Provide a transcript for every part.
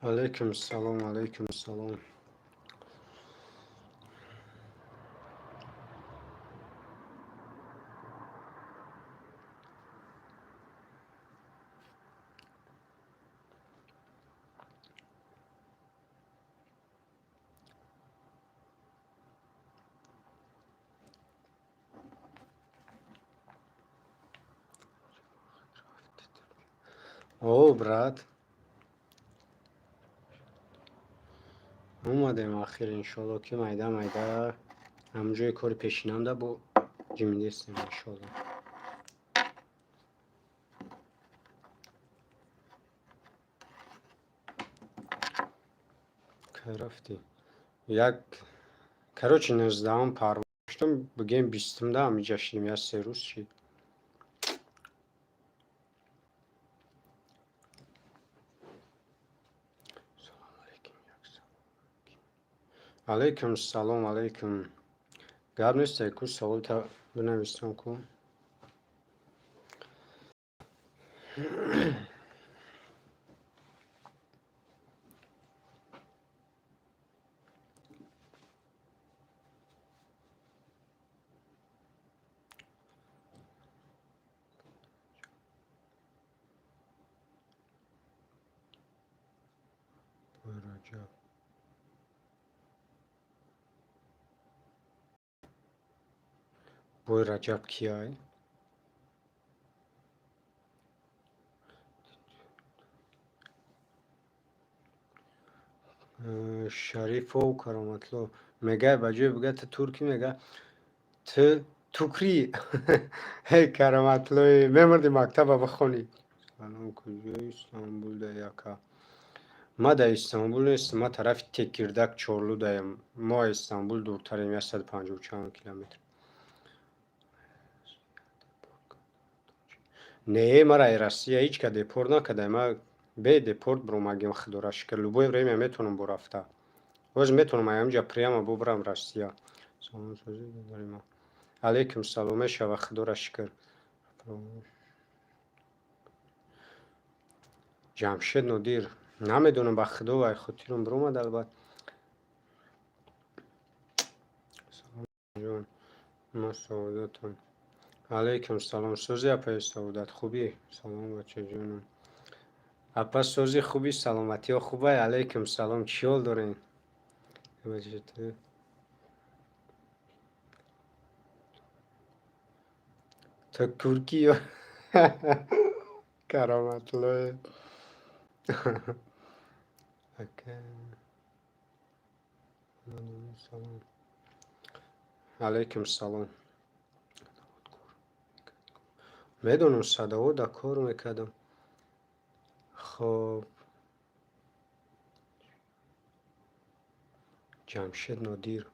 Алейкум салом, алейкум салом. О, брат. Омадем ахир, иншолло, ки майда майда ҳамҷои кори пешинамда бо ҷимидестем, иншолло. Кай рафтӣ? Як, короче, 19-ум парвоз доштам, бигем, 20-умда ҳамиҷа шидем, як 3 рӯз шид. Салом алейкум, як салом. Алейкум салом, алейкум. Гап несте ку, саволта бинависам ку. Бой Раҷаб. Бой Раҷаб кияй? Шарифов Кароматло мега, ба ҷои бига ту туркӣ, мега ту тукрӣ. Ҳей, Кароматлои, мемурди мактаба бихонӣ. Салом, куҷои Истанбулда, яка? Ма дар Истанбул нестам, ма тарафи Текирдаг, Чорлудаем. Мо аз Истанбул дуртарем, 150 чанд километр. Не, мара Россия ҳеҷ ка депорт накарда. Ма бе депорт биромагим, худоро шукр. Любое время метавонам борафта. Ҳозир метавонам ҳаминҷа прямо бубарам Россия. Салом, созӣ додарима. Алейкум салом, мешава, худоро шукр. Ҷамшед Нодир. Намедонам, ба худо, вай хотирам биромад, албат. Салом ҷон, ма саодатам. Алейкум салом, сӯзи, апаи Саодат, хубӣ? Салом, бачаҷонам. Апа, сӯзи, хуби, саломатиҳо хубай? Алейкум салом, чӣ ҳол дорем? Бача, ту куркӣ ё Кароматлое? Ака. Салом. Алейкум салом. Медонам, садовода кор мекардам. Хоб. Ҷамшед Нодир.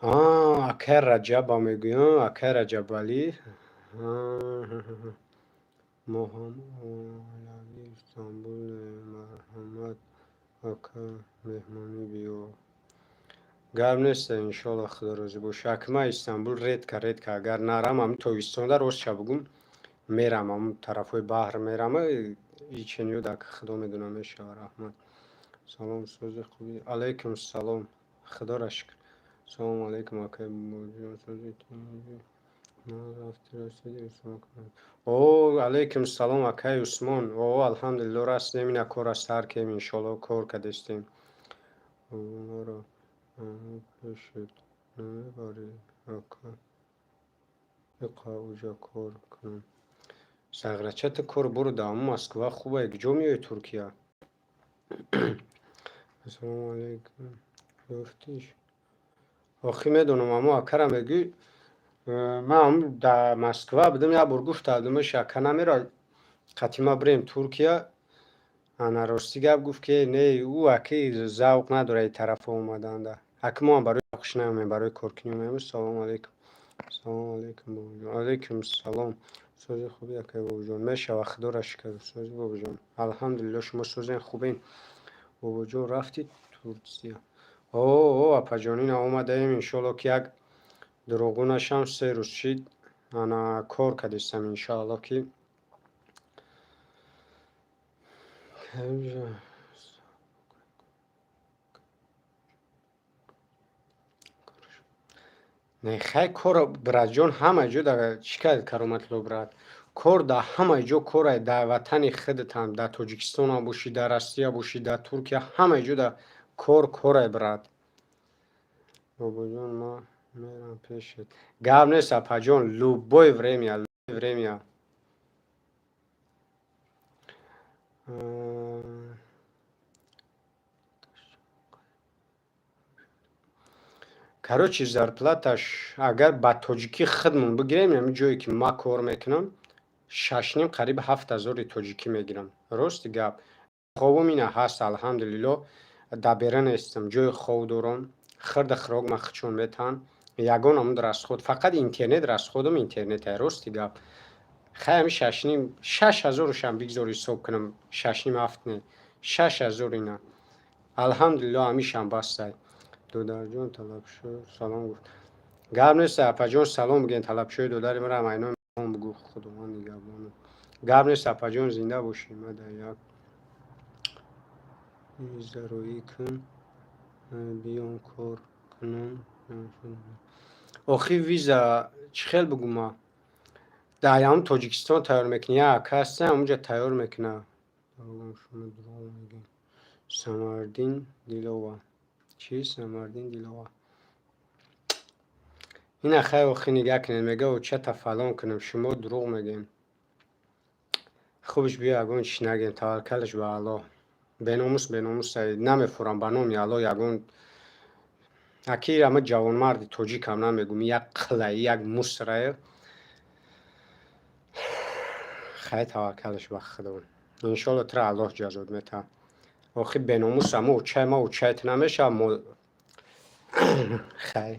Акай Раҷаба мегӯям, акай Раҷабалӣ. Мо ҳам оилавӣ Истанбулем, марҳамат, ака, меҳмонӣ биё. Гап нест, иншолло, худо розӣ боша. Ака, ман Истанбул редко, редко агар нарам, ҳамин тобистонда, ростша бугум, мерам ҳамун тарафҳои баҳр мерам, ичениёд, ака, худо медона, мешава, раҳмат. Салом, сӯзи, хубӣ? Алейкум салом, худоро шукр. Салому алейкум, акай Бобоҷон, сӯзи. О, алейкум салом, акай Усмон. О, алҳамдулилло, растем, ина кора сар кем, иншолло, кор кардестем. Маро пешет намебарӣ, ака, иқа уҷа кор кунам. Сағрача, ту кор буру дар Москва хубае, куҷо меои Туркия? Ассалому алейкум. Ёфтиш? Охи, медонам, аммо акара мегӯй, ман дар Москва будам, як бор гуфта будамш, ака, намера қатима бирем Туркия? Ана, рости гап, гуфт, ки не, ӯ аки завқ надорад ин тарафа омаданда. Аки, мо ҳам барои хуш наомем, барои коркунӣ омем. Салому алейкум. Салому алейкум, бобоҷон. Алейкум салом. Сӯзи, хуби, акай бобоҷон? Мешава, худоро шукр. Сӯзи, бобоҷон. Алҳамдулилло, шумо сӯзен, хубен? Бобоҷон, рафти Турсия? О, апаҷон, ина омадаем, иншоалло, ки як дурӯғгӯ нашам, 3 рӯз шид, ана кор кардистам, иншоалло, ки не, хай, кор, братҷон, ҳама ҷо да чӣ кард, Кароматулло брат, кор дар ҳама ҷо корай, дар ватани худатам, дар Тоҷикистонам бошӣ, дар Россия бошӣ, дар Туркия, ҳама ҷо да кор корай, брат. Бобоҷон, ман мерам пешет. Гап нест, апаҷон, любое время, любое время. Короче, зарплаташ агар ба тоҷикӣ худмон бигирем, ҳамин ҷое ки ман кор мекунам, 6,5, қариб 7 ҳазори тоҷикӣ мегирам. Рости гап, хобум ина ҳаст, алҳамдулилло, дар бера нестам, ҷои хоб дорам, хирда хӯрок ма худшон метаҳанд. Ягон амуд расход, фақат интернет расходам, интернете, рости гап. Хай, ҳами 6,5, 6 ҳазорушам бигзор ҳисоб кунам, 6,5, ҳафт не, 6 ҳазор ина, алҳамдулилло, ҳамишам бастай. Додарҷон, талабшо салом гуфт. Гап нест, апаҷон, салом бигӯен талабшои додари марам, айно бугӯ, Худованд нигаҳбон. Гап нест, апаҷон, зинда бошӣ. Ма дар як зароӣ кун, биём кор кунам. Охи, виза чӣ хел бугӯма, дар ҳамун Тоҷикистон тайёр мекунӣ, як ака ҳаста, ҳамунҷа тайёр мекуна. Шумо дурӯғ мегӯед. Самардин Дилова чӣ? Самардин Дилова ина, хай, охи, нигаҳ кунед, мега очата фалон кунам, шумо дурӯғ мегӯем. Хубш, биё, ягон чиз нагем, таваккалаш ба Аллоҳ. Беномус, беномус намефурам, ба номи Аллоҳ, ягон аки ама ҷавонмарди тоҷикам намегӯм, як қилаи, як мусрае. Хай, таваккалаш ба Худо, иншоалло, тура Аллоҳ ҷазот метаҳад. Охи, беномус, ама очай ма очайт намешавад мо. Хай,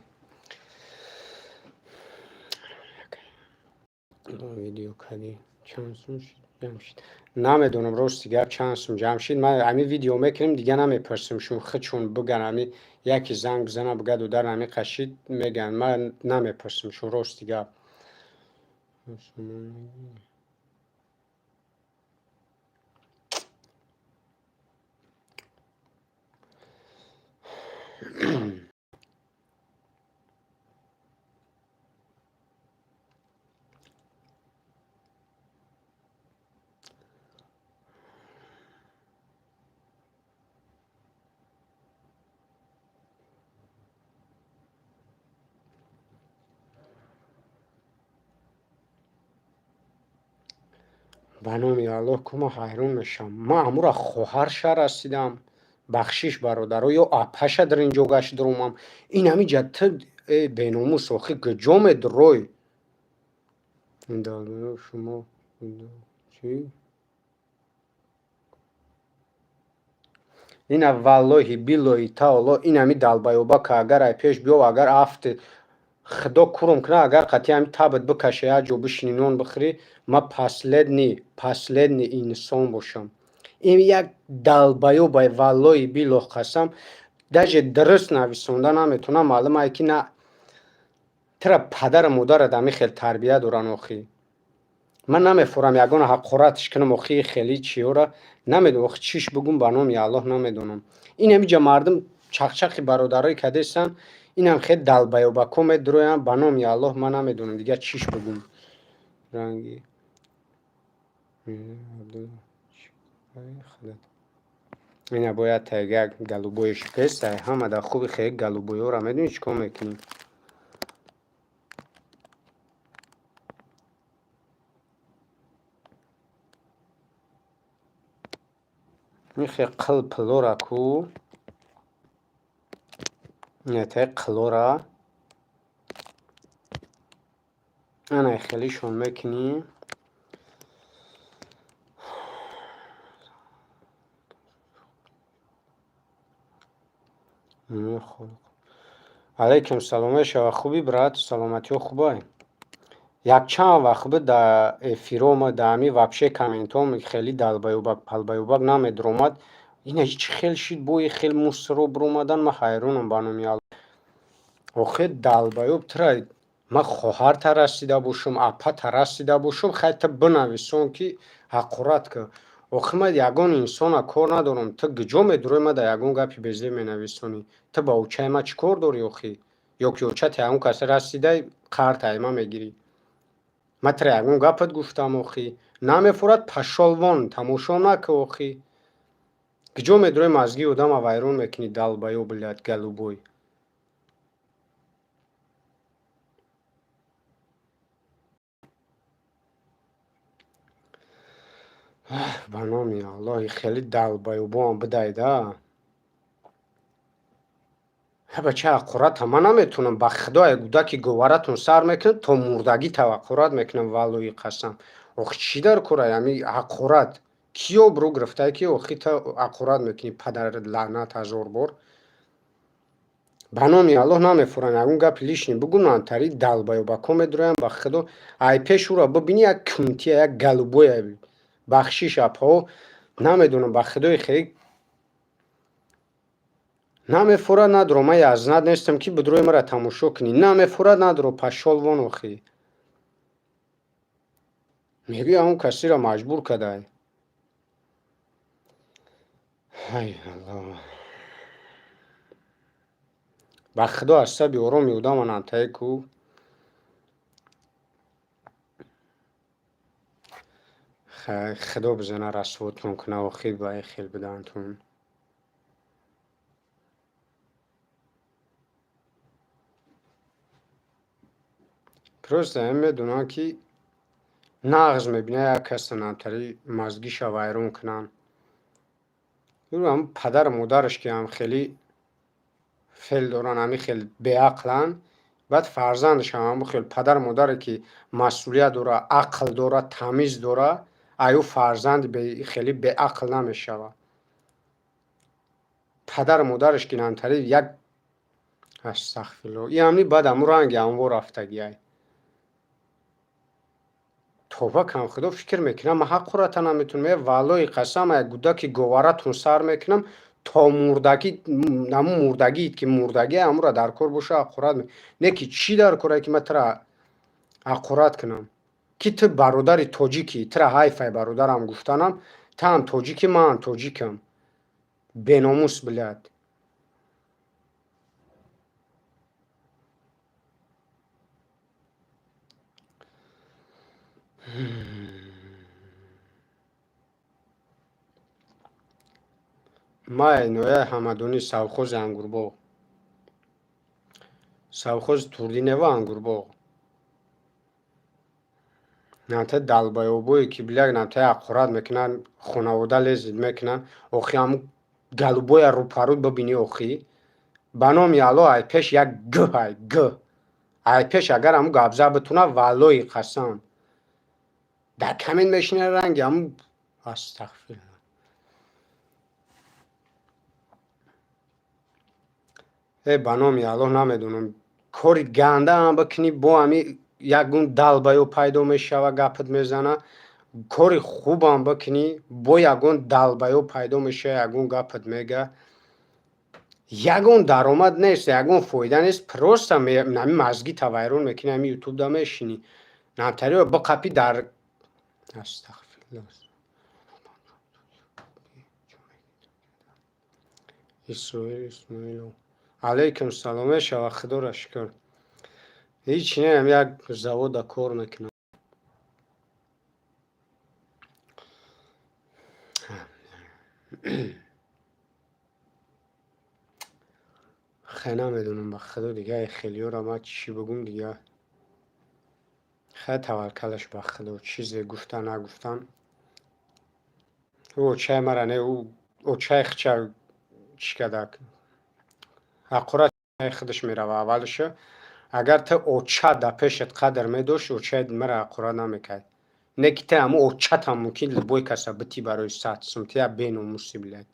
видео кардӣ, чанд сум шуд, Ҷамшид? Намедонам, рости гап, чанд сум, Ҷамшид. Ман ҳамин видео мекунем, дига намепурсем, шун худшон биган. Ҳами яке занг бизана, бига додар ҳами қашид, меган. Ман намепурсем шун, рости гап. Ба номи Аллоҳ, ку ман ҳайрон мешавам. Ман ҳамура хоҳарша расидам, бахшиш, бародаро, ё апаша дар ин ҷо гашт даромам. Ин ҳамиҷа ту, э беномус, охи куҷо медурой? Шумо чӣ? Ина, валлоҳи биллоҳи таоло, ин ҳами долбоёбака агар ай пеш биёв, агар афти Худо курум кунад, агар қатъи ҳами табат бикаше, як ҷо бишинӣ, нон бихӯрӣ, ман последний инсон бошам. Ин як долбоёбай, валлоҳи биллоҳ, қасам, даже дуруст нависонда наметавонам. Маълум ай ки на тура падару модарат ҳамин хел тарбия доранд. Охӣ, ман намефурам ягона ҳақоратш кунам. Охи, хеле чиёра намедонам, охи, чиш бугум, ба номи Аллоҳ, намедонам. Ин ҳамиҷа мардум чақчақи бародарое кардестанд, инам хел долбоёбако медуроянд. Ба номи Аллоҳ, ман намедонам дигар чиш бугум. Ранги ина бояд тайга голубоиш песай, ҳама дар хуби хел голубойҳоро медонӣ чӣ кор мекунӣ? Ин хел қил пилора ку, тай қилора ана хелишон мекунӣ. Алайкум салом, мешава, хубӣ, брат? Саломатиҳо хубай? Якчанд вақт буд, дар эфирома, дар ҳамин вообще комментҳом хеле долбоёбак палбоёбак намедуромад. Ина чӣ хел шид, бои хел мусоро биромадан, ман ҳайронам ба номи Алло. Охе, долбоёб, тура ман хоҳарта расида бошам, апата расида бошам, хай, ту бинависон, ки ҳақорат кӣ. Охи, ман ягон инсона кор надорам. Ту куҷо медурӣ, ма да ягон гапи безеб менависонӣ? Ту ба очаи ман чӣ кор дорӣ, охи? Ё ки очата ягон кас расидай, қарта ай ман мегирӣ? Ман тура ягон гапат гуфтам, охи? Намефурад, пошёл вон, тамошо накӣ, охи. Куҷо медурӣ, мазгии одама вайрон мекунӣ, долбоёб, блядь, голубой. Ба номи Аллоҳи, хеле долбоёбоам бидай да. Бача, ҳақората ман наметавонам, ба худо, ай гудаки говаратон сар мекунам, то мурдагӣ таваққурат мекунам, валлоҳи қасам. Охи, чӣ дар кора ами ҳақорат? Кӣ обрӯ гирифтае, ки охи ту ҳақорат мекунӣ? Падарат лаънат ҳазор бор. Ба номи Аллоҳ, намефурам ягон гапи лишний бугӯ, нантари долбоёбако медуроям, ба худо. Ай пеш ӯро бибинӣ, як кунтия, як голубоя. Бахшиш, апаҳо, намедонам, ба худои, хеле намефурад, надуро. Ман язнат нестам, ки бидурои маро тамошо кунӣ. Намефурад, надуро, пошёл вон. Охи, мегӯи ҳамон касиро маҷбур кадай. Ай Аллоҳ, ба худо, асаби ороми одама нантае ку. Худо бизана расвотон куна, охи, ба хел бидантун. Просто медонам, ки нағз мебинад як каса нантари мазгиша вайрон кунанд. Ҳам падару модараш, ки ҳам хеле феъл доранд, ҳамин хел беақланд, баъд фарзандашам ҳамон хел. Падару модаре, ки масъулият дора, ақл дора, тамиз дора, аю фарзанди хеле беақл намешавад. Падару модараш, ки нантари як, астағфирулло, и ҳамни баъд ҳамун ранги ҳамво рафтагиай. Тоба кам, худо, фикр мекунам, ман ҳаққурата наметавонам. Е, валлоҳи қасам, як гудаки говаратон сар мекунам, то мурдагӣ, ҳамун мурдагиит, ки мурдагӣ ҳамура дар кор боша, ҳаққурат. Не, ки чӣ дар корае, ки ман тура ҳаққурат кунам, ки ту бародари тоҷикӣ, тура ҳайфай бародарам гуфтанам. Ту ҳам тоҷикӣ, ман ҳам тоҷикам. Беномус, блядь. Май нояи Ҳамадонӣ, совхози Ангурбоғ, совхози Турдинева, Ангурбоғ. Намтай долбоёбое, ки, блядь, намтай ҳақорат мекунанд, хонавода лезить мекунанд. Охи, ҳамун голубоя рӯпарӯ бибинӣ, охи, ба номи Аллоҳ, ай пеш як г, ай г, ай пеш агар ҳамун гапза битунад, валлоҳи қасам, дар камин мешина, ранги ҳамун, астағфирулло. Э, ба номи Аллоҳ, намедонам, кори гандаам бикунӣ, бо ҳами ягон долбоёб пайдо мешава, гапат мезана. Кори хубам бикунӣ, бо ягон долбоёб пайдо мешава, ягон гапат мега. Ягон даромад нест, ягон фоида нест, просто ҳами мазгита вайрон мекунӣ. Ҳами ютубда мешинӣ, намтариро биқапӣ дар, астағфирулло. Исроил Исмоилов, алайкум салом. Мешава, худоро шукр, ҳеҷ неам, як завода кор мекунам. Хай, намедонам, ба худо, дига хелиёра ман чӣ бигӯм дига. Хай, таваккалаш ба худо, чизе гуфта нагуфтан. Ӯ очаи мара не, ӯ очаи хича чӣ кардак, ҳақорат худаш мерава аввалаша. Агар ту оча дар пешат қадр медошт, очаи мара ҳақорат намекард. Не, ки ту ҳамун очатам мумкин любой каса битӣ барои 100 сум. Ту як беномуси, блядь.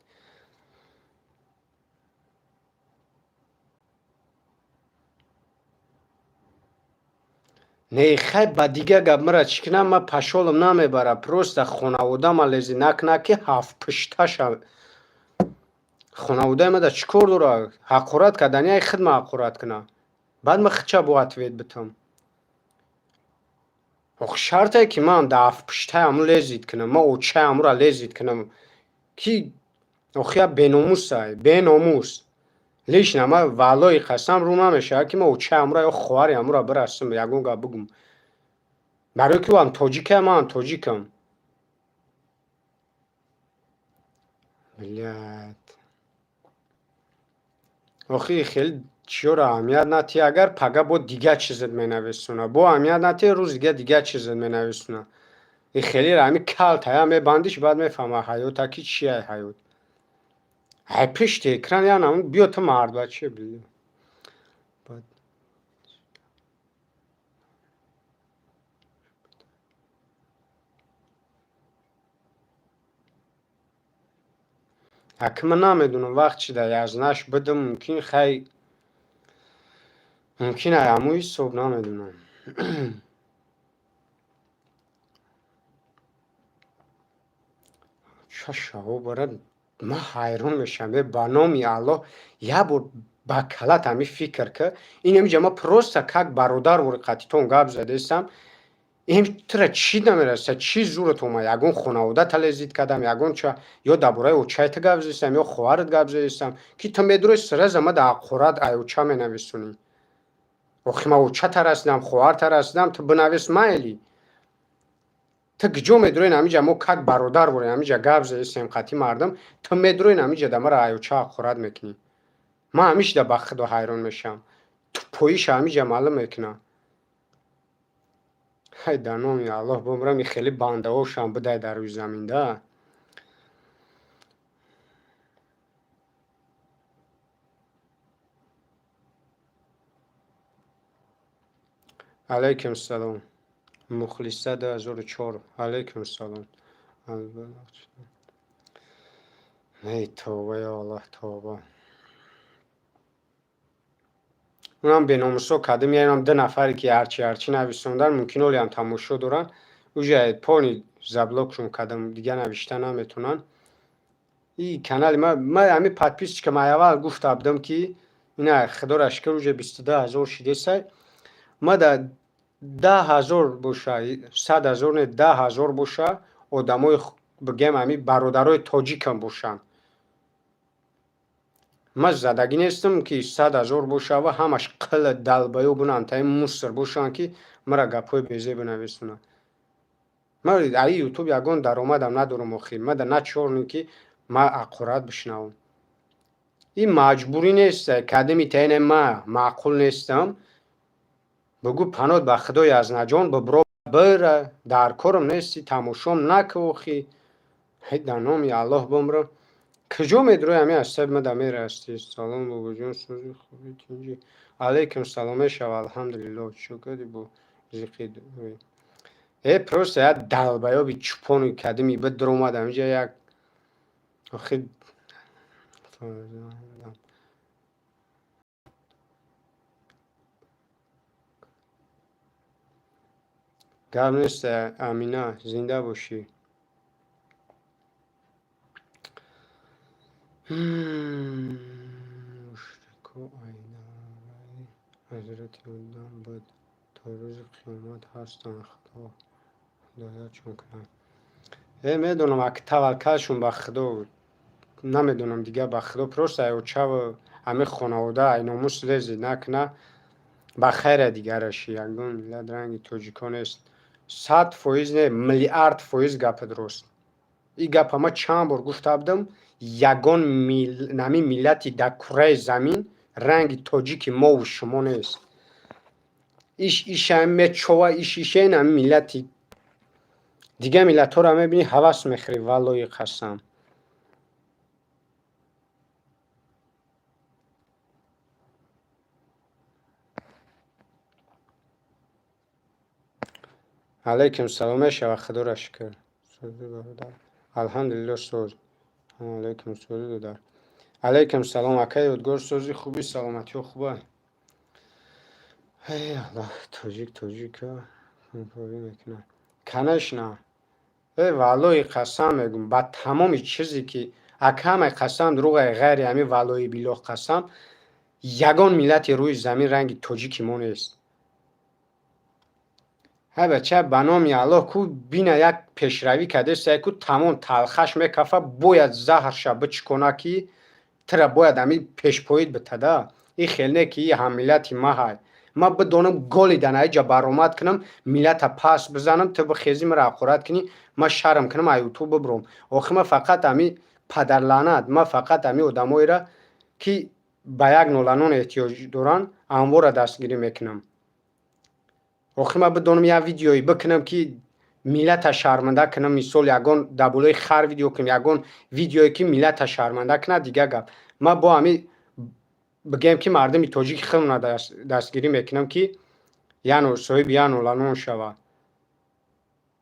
Не, хай, ба дига гап мара чӣ кунам? Ман пашолам намебара, просто хонаводама лезить накунад, ки ҳафтпушташа. Хонаводаи ма да чӣ кор дора? Ҳақорат кардани ай худ ма ҳақорат куна. Баъд ма худча бо ответ битам. Ох, шарте ки ман дар ҳафтпуштаи ҳамун лезить кунам, ман очаи ҳамура лезить кунам, ки охи я беномусай, беномус. Лично ман, валлоҳи қасам, рӯ намешавад, ки ман очаи ҳамура ё хоҳари ҳамура бирасам, ягон гап бигӯм. Барое ки ӯам тоҷикам, манам тоҷикам. Блядь. Охи хеле чиёро аҳамият натиҳ, агар пага бо дигар чизет менависона. Бо аҳамият натиҳ, рӯз дига дигар чизет менависона. И хелеро ҳами калтая мебандиш, баъд мефаҳма ҳаёта ки чия ҳаёт. Ай пишти экран я нам биё, ту мардбача, бли. Баъд аки ман намедонам, вақт чи да язнаш бидам, мумкин, хай, мумкин ай ҳамун ҳисоб, намедонам. Ча шаво бара, ман ҳайрон мешавам. Е, ба номи Аллоҳ, як бор ба калат ҳами фикр ки ин ҳамиҷа ман просто как бародар вори қатитон гап задестам. Ин тура чӣ намераса, чӣ зурат омад? Ягон хонавода та лезить кардам, ягон ча ё дар бораи очаи ту гап задистам, ё хоҳарат гап задистам, ки ту медурои, сразу ма дар ҳақорат ай оча менависонӣ? Охи ман очата расидам, хоҳарта расидам, ту бинавис, майли. Ту куҷо медурои? Ҳамиҷа мо как бародар ворем, ҳамиҷа гап задистем қатъи мардум, ту медурои, ҳамиҷа да мара ай оча ҳақорат мекунӣ. Ман ҳамишда ба худо ҳайрон мешавам. Тупоиша ҳамиҷа маълум мекунам. Ҳай, дар номи Аллоҳ бумрам, и хеле бандаҳошам бидай дар рӯи замин да. Алайкум салом. Мухлиса 2004. Алайкум салом. Эй, тавба, ё Аллоҳ, тавба. Унам беномусо кадим янам ду нафаре ки ҳарчи ҳарчи нависондан, мумкин олиам тамошо доранд. Уже полный заблокшон кардам, дига навишта наметонанд. И канали ма, ма ҳами подписчикам аввал гуфта будам, ки ина, худоро шукр, уже 22 000 шидесай. Ма да 10 000 боша, 100 000 не, 10 000 боша, одамои, бигем, ҳами бародарои тоҷикам бошанд. Ман задагӣ нестам, ки 100 000 боша ва ҳамаш қил далбаё бунанд, таи мусор бошанд, ки мара гапҳои безеб бинависонанд. Ман аи Ютуб ягон даромадам надорам, охи ма да на чорни, ки ман ҳақорат бишнавам. Ин маҷбурӣ нест, кадими таине ма маъқул нестам, бугӯ панот ба худои азнаҷон, бибро, бира, дар корам нести, тамошом накӯ. Охи, ҳай, дар номи Аллоҳ бумрам, куҷо медурои, ҳами аз саби ма да мерасти. Салом, бобоҷон, сӯзи хуби, тинҷӣ? Алайкум салом, мешава, алҳамдулиллоҳ. Чӣ кардӣ бо зиқи? Э, просто як далбаёби чупони кадими бидромад ҳамиҷа як, охи фарзандам. Гап нест, Амина, зинда бошӣ. Мушрико айдараи ҳазрати Одам буд, то рӯзи қиёмат ҳастанд, Худо ҳидоятшон кунад. Э, медонам, ак таваккалшон ба Худо, намедонам дига, ба Худо, просто ай очаву ҳами хонавода, ай номус лезить накуна, ба хайра дигараши. Ягон миллат ранги тоҷико нест. 100% не, миллиард фоиз гапи дуруст. Ин гапа ман чанд бор гуфта будам: ягон нами миллати дар кураи замин ранги тоҷики мову шумо нест. Иш иша мечова, иш иша ин миллати дигар миллатҳоро мебинӣ, ҳавас мехӯрӣ, валлоҳи қасам. Алайкум салом, мешава, худоро шукр. Алҳамдулилло, соз. Алайкум сози додар. Алайкум салом, акай Ёдгор, сози, хуби, саломатиҳо хуба? Эй Аллоҳ, тоҷик тоҷика мекунад, конечно. Э, валлоҳи қасам мегӯм, ба тамоми чизе ки Ака, ҳамаи қасам дурӯғай, ғайри ҳамин валлоҳи биллоҳ қасам, ягон миллати рӯи замин ранги тоҷики мо нест. Ҳай бача, ба номи Аллоҳ, ку бина, як пешравӣ кардеста, ку тамом талхаш мекафа, бояд заҳрша бичкона, ки тира бояд ҳами пешпоид битада. И хел не, ки и ҳаммиллати ма ҳай. Ма бидонам, голи дан аиҷа баромад кунам, миллата пас бизанам, ту бихези, мара ҳақорат кунӣ, ма шарм кунам, а Ютуб бибуром. Охир ма фақат ҳами падарлаънат, ма фақат ҳами одамоеро, ки ба як ноланон эҳтиёҷ доранд, анворро дастгирӣ мекунам. Охир ма бидонам, як видеое бикунам, ки миллата шарманда кунам, мисол, ягон дар болои хар видео кунам, ягон видеое, ки миллата шарманда кунад, дигар гап. Ма бо ҳами бигӯем, ки мардуми тоҷики худмона дастгирӣ мекунам, ки яно соҳиби як ноланон шавад.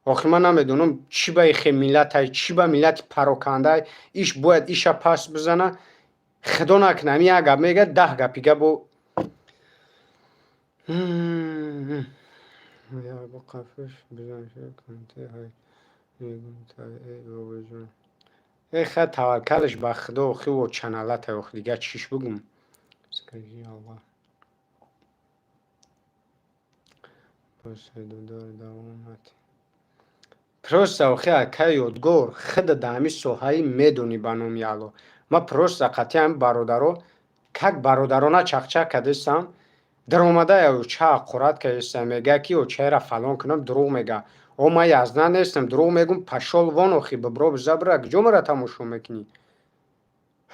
Охир ман намедонам, чӣ ба ихе миллатай, чӣ ба миллати парокандай иш бояд иша пас бизана. Худо накунад, ҳами як гап мегӯяд, 10 гапига бо бо қафиш бизан. Бобоҷон, э ха, таваккалш ба Худо. Охи во чаналатай, охи дигар чиш бигум? Скажи Аллах. Давомат. Просто охи, акай Ёдгор, худа да ҳами соҳаи медонӣ, ба номи Аллоҳ. Ма просто қатъи ҳами бародаро как бародарона чақчақ кардестам. Даромада оча ҳақорат кардестам, мега, ки очаеро фалон кунам, дурӯғ мега. О, ман язна нестам, дурӯғ мегум, пошёл вон. Охи, бибро, биза, бира, куҷо мара тамошо мекунӣ?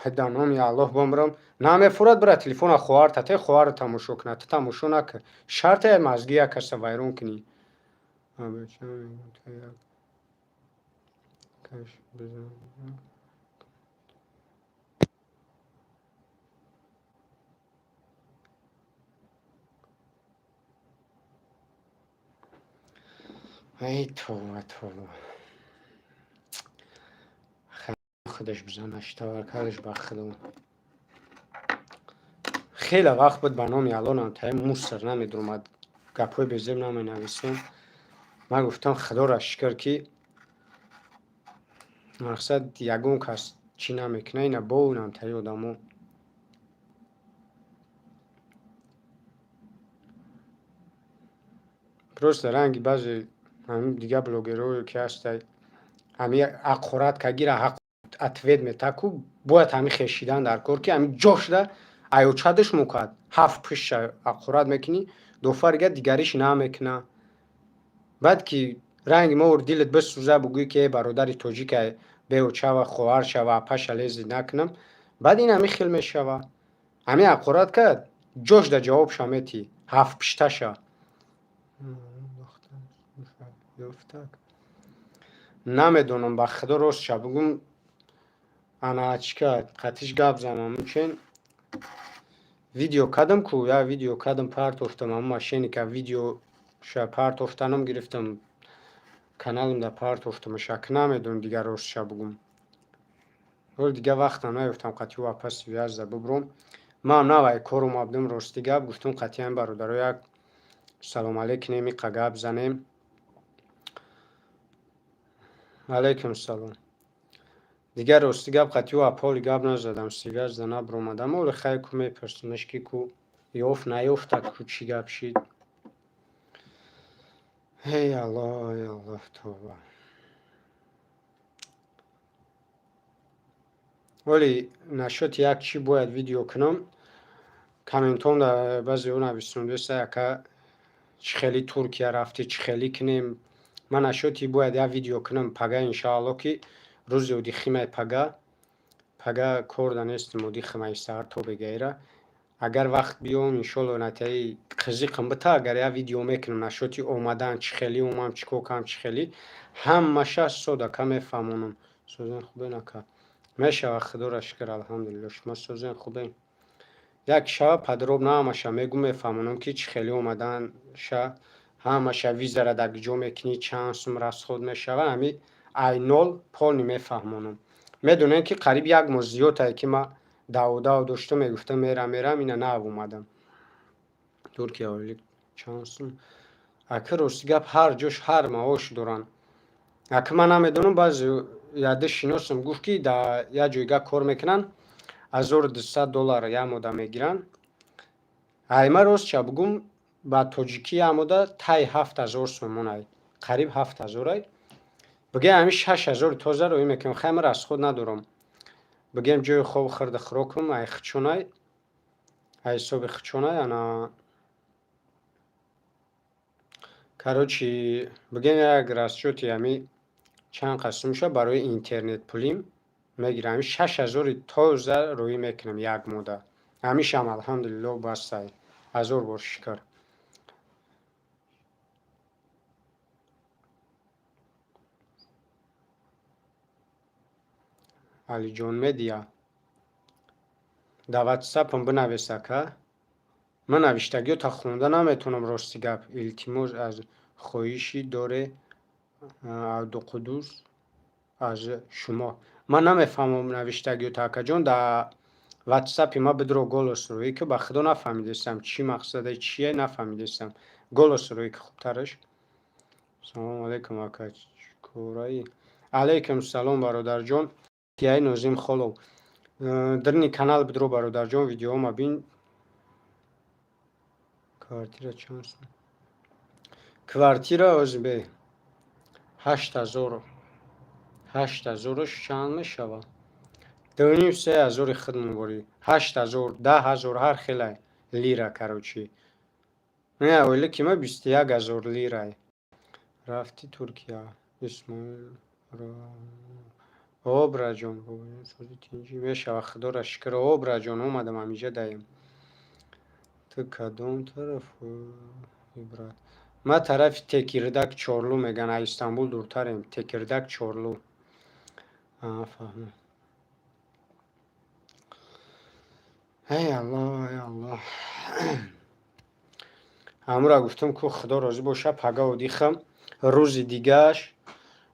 Да номи Аллоҳ бомирам, намефурад. Бира, телефона хоҳарта те, хоҳарро тамошо кунад, ту тамошо накун. Шарте мазги як каса вайрон кунӣ? Бача, каш бизан. Ай, товба, товба. Худаш бизанаш, таваккалш ба Худо. Хеле вақт буд, ба номи Аллоҳ, намтаи мусор намедуромад, гапҳои безеб наменависем. Ман гуфтам, Худоро шукр, ки мақсад ягон кас чӣ намекунад, ина бо намтаи одамо. Просто ранги баъзе ҳамин дигар блогерое, ки ҳастай, ҳами ҳақорат ка гира, ҳақ ответ мета, ку бояд ҳами хешидан дар кор, ки ҳами ҷошда аёчадаш мукад ҳафт пушта ҳақорат мекунӣ, дофарига дигариш намекуна. Баъд ки ранги мо дилат бисӯза, бугӯӣ, ки э бародари тоҷика беочава, хоҳар шава, апаша лези накунам, баъд ин ҳами хел мешава. Ҳами ҳақорат кард, ҷошда ҷавобша метӣ, ҳафт пушташа ёфтак. Намедонам, ба Худо, ростша бугум, ана чӣ кард, қатиш гап занам, мумкин видео кардам ку, як видео кардам, партофтам, ҳамн мошенника видеоша партофтанам гирифтам, каналам да партофтамаш. Ак намедонам, дигар ростша бугум, ҳол дигар вақтам наёфтам қатъи ӯ апа связь да бубуром. Ман навай кор омадам, рости гап, гуфтам, қатъиян бародаро як салом алейк кунем, иқа гап занем. Алайкум салом. Дигар рости гап, қатъи ӯ аполи гап назадам, связь да набуромадам. Оли хай, ку мепурсимаш, ки ку ёфт, наёфта, ку чӣ гап шид. Эй Аллоҳ, эй Аллоҳ, тавба. Оли насчёти як чӣ бояд видео кунам. Комментом да баъзеҳо нависондеста, ака, чӣ хели Туркия рафтӣ, чӣ хелӣ кунем. Ман насчёти бояд як видео кунам пага, иншоаллоҳ, ки рӯзи одихимай пага. Пага кор да нестем, одихимай саҳар то бегаира. Агар вақт биём, иншоалло, натиҷаи қизиқам бита, агар як видео мекунам насчёти омадан, чӣ хелӣ омам, чӣ кор кардам, чӣ хелӣ, ҳамаша содака мефаҳмонам. Созен, хубен, ака? Мешавад, Худоро шукр, алҳамдулилло. Шумо созен, хубен? Як шава подробно ҳамаша мегӯм, мефаҳмонам, ки чӣ хелӣ омаданша, ҳамаша, визара дар куҷо мекунӣ, чанд сум расход мешава, ҳами ай нол полный мефаҳмонам. Медонем, ки қариб як моҳ зиёдае, ки ман даводав доштам, мегуфтам, мерам, мерам, ина нав омадам. Туркия ойлик чанд сум? Ака, рости гап, ҳар ҷош ҳар маош доранд. Ака, ман намедонам, баъзе Яды шиносам гуфт, ки дар як ҷойга кор мекунанд, 1200 доллар як мода мегиранд. Ай, ма ростча бугум, ба тоҷикӣ як мода таи 7000 сомонай, қариб 7000-ай. Бигем, ҳамин 6000 тоза роӣ мекунем. Хай, ман расход надорам. Бигем, ҷои хоб, хӯрду хӯрокум ай хичонай, ай ҳисоби хичонай. Ана, короче, бигем, як расчёти ҳами чанд қасм мешавад, барои интернетпулим мегирам. Ҳамин 6000-и тоза роӣ мекунам як мода. Ҳамишам, алҳамдулилло, бастай, ҳазор бор шукр. Алиҷон Медиа, дар ватсапам бинавис, ака. Ман навиштагиёта хонда наметавонам, рости гап. Илтимос, аз хоҳиши доре Абдуқуддус аз шумо. Ман намефаҳмам навиштагиёта, акаҷон. Дар ватсапи ма бидро, голос рӯӣ ки. Ба худо, нафаҳмидестам, чӣ мақсаде, чие, нафаҳмидестам. Голос рӯӣ ки хубтараш. Салому алайкум, ака, чикораи? Алайкум салом, бародарҷон. Тияи Нозим Холов, дрни канал бидро, бародарҷон, видеома бин. Квартира чанд сум? Квартира озбе 8000. 8000-аш чанд мешавад? Дуним 3000-и худмон борӣ. 8000, 10 000, ҳар хелай лира, короче. Не, оила ки ма 21 000 лирай. Рафти Туркия, Исмоил? О, браҷон, тинҷӣ мешава, худоро шукр. О, браҷон, омадам, ҳамиҷа даем. Ту кадом тараф, брат? Ма тарафи Текирдаг, Чорлу меган, а Истанбул дуртарем. Текирдаг, Чорлу. Фаҳмам. Эй Аллоҳ, эй Аллоҳ. Ҳамура гуфтам, ку худо розӣ боша, пага одихам, рӯзи дигааш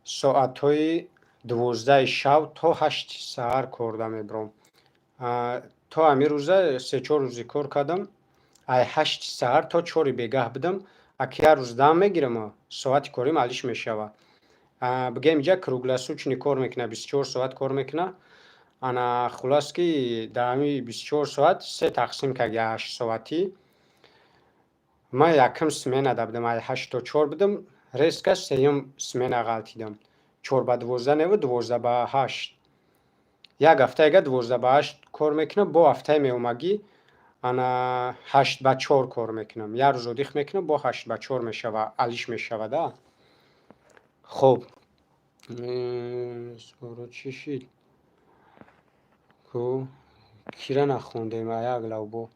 соатҳои 12-и шав то 8-и саҳар корда мебаром. То ҳамин рӯза се-чор рӯзи кор кардам, ай 8-и саҳар то 4-и бегаҳ будам. Аки як рӯз дам мегирам, соати корим алиш мешавад. Бигем, иҷа круглосуточный кор мекунад, 24 соат кор мекунад. Ана, хуллас, ки дар ҳамин 24 соат се тақсим кард, 8 соатӣ. Ман якум сменада будам, ай 8 то 4 будам, резко сеюм смена ғалтидам. 4 ба 12 неву 12 ба 8. Як ҳафта яга 12 ба 8 кор мекунам, бо ҳафтаи меомагӣ ана 8 ба 4 кор мекунам. Як рӯз отдых мекунам, бо 8 ба 4 мешава, алиш мешавада. Хоб, чӣ шид? Ку кира нахондем, як лавбо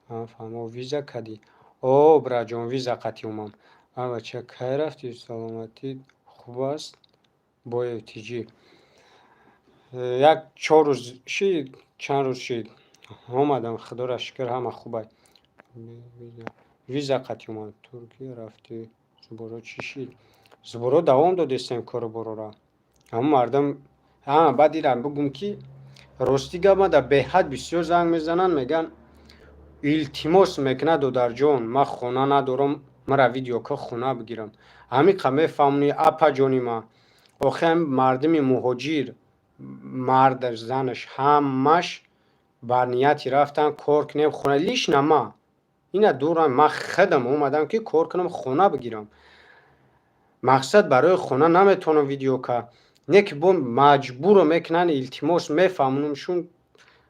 фаҳмо. Виза кадӣ? О, браҷон, виза қатӣ омам. А, бача, кай рафтӣ? Саломатӣ хуб аст? Боев тиҷӣ. Як чор рӯз шид, чанд рӯз шид, омадам, худоро шукр, ҳама хубай. Виза қатӣ омад. Туркия рафтӣ, сбор о чӣ шид? Сбор о давом додестем, кору борора. Ҳамун мардум, баъд ирам бигӯм, ки ростӣ гап, мада беҳад бисёр занг мезананд, мегӯянд, илтимос мекунад: «Додарҷон, ман хона надорам, мара видео ка, хона бигирам». Ҳамиқа мефаҳмонӣ, апаҷони ма. Охи мардуми муҳоҷир, мардаш, занаш, ҳамаш бар нияти рафтан, кор кунем, хона. Лично ма ина дурам, ман худам омадам, ки кор кунам, хона бигирам. Мақсад, барои хона наметавонам видео ка, не ки бо маҷбурро мекунанд, илтимос, мефаҳмонамшун.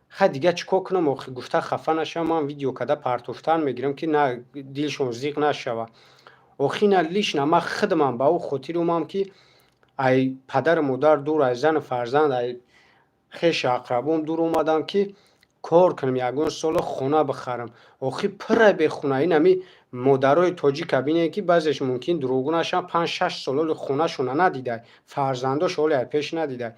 Хай, дига чӣ кор кунам охи? Гуфта хафа нашавам, ман видео када партофтан мегирам, ки на дилшон зиқ нашава. Охи ина лично ман худамам ба ӯ хотир омам, ки ай падару модар дур, ай зану фарзанд, ай хешу ақрабом дур омадам, ки кор кунам, ягон соло хона бихарам. Охи пурра бехона. Ин ҳами модарои тоҷика бинед, ки баъзеш мумкин дурӯғгӯ нашаванд, 5-6 сол оли хонашона надидай, фарзандош оли ай пеш надидай.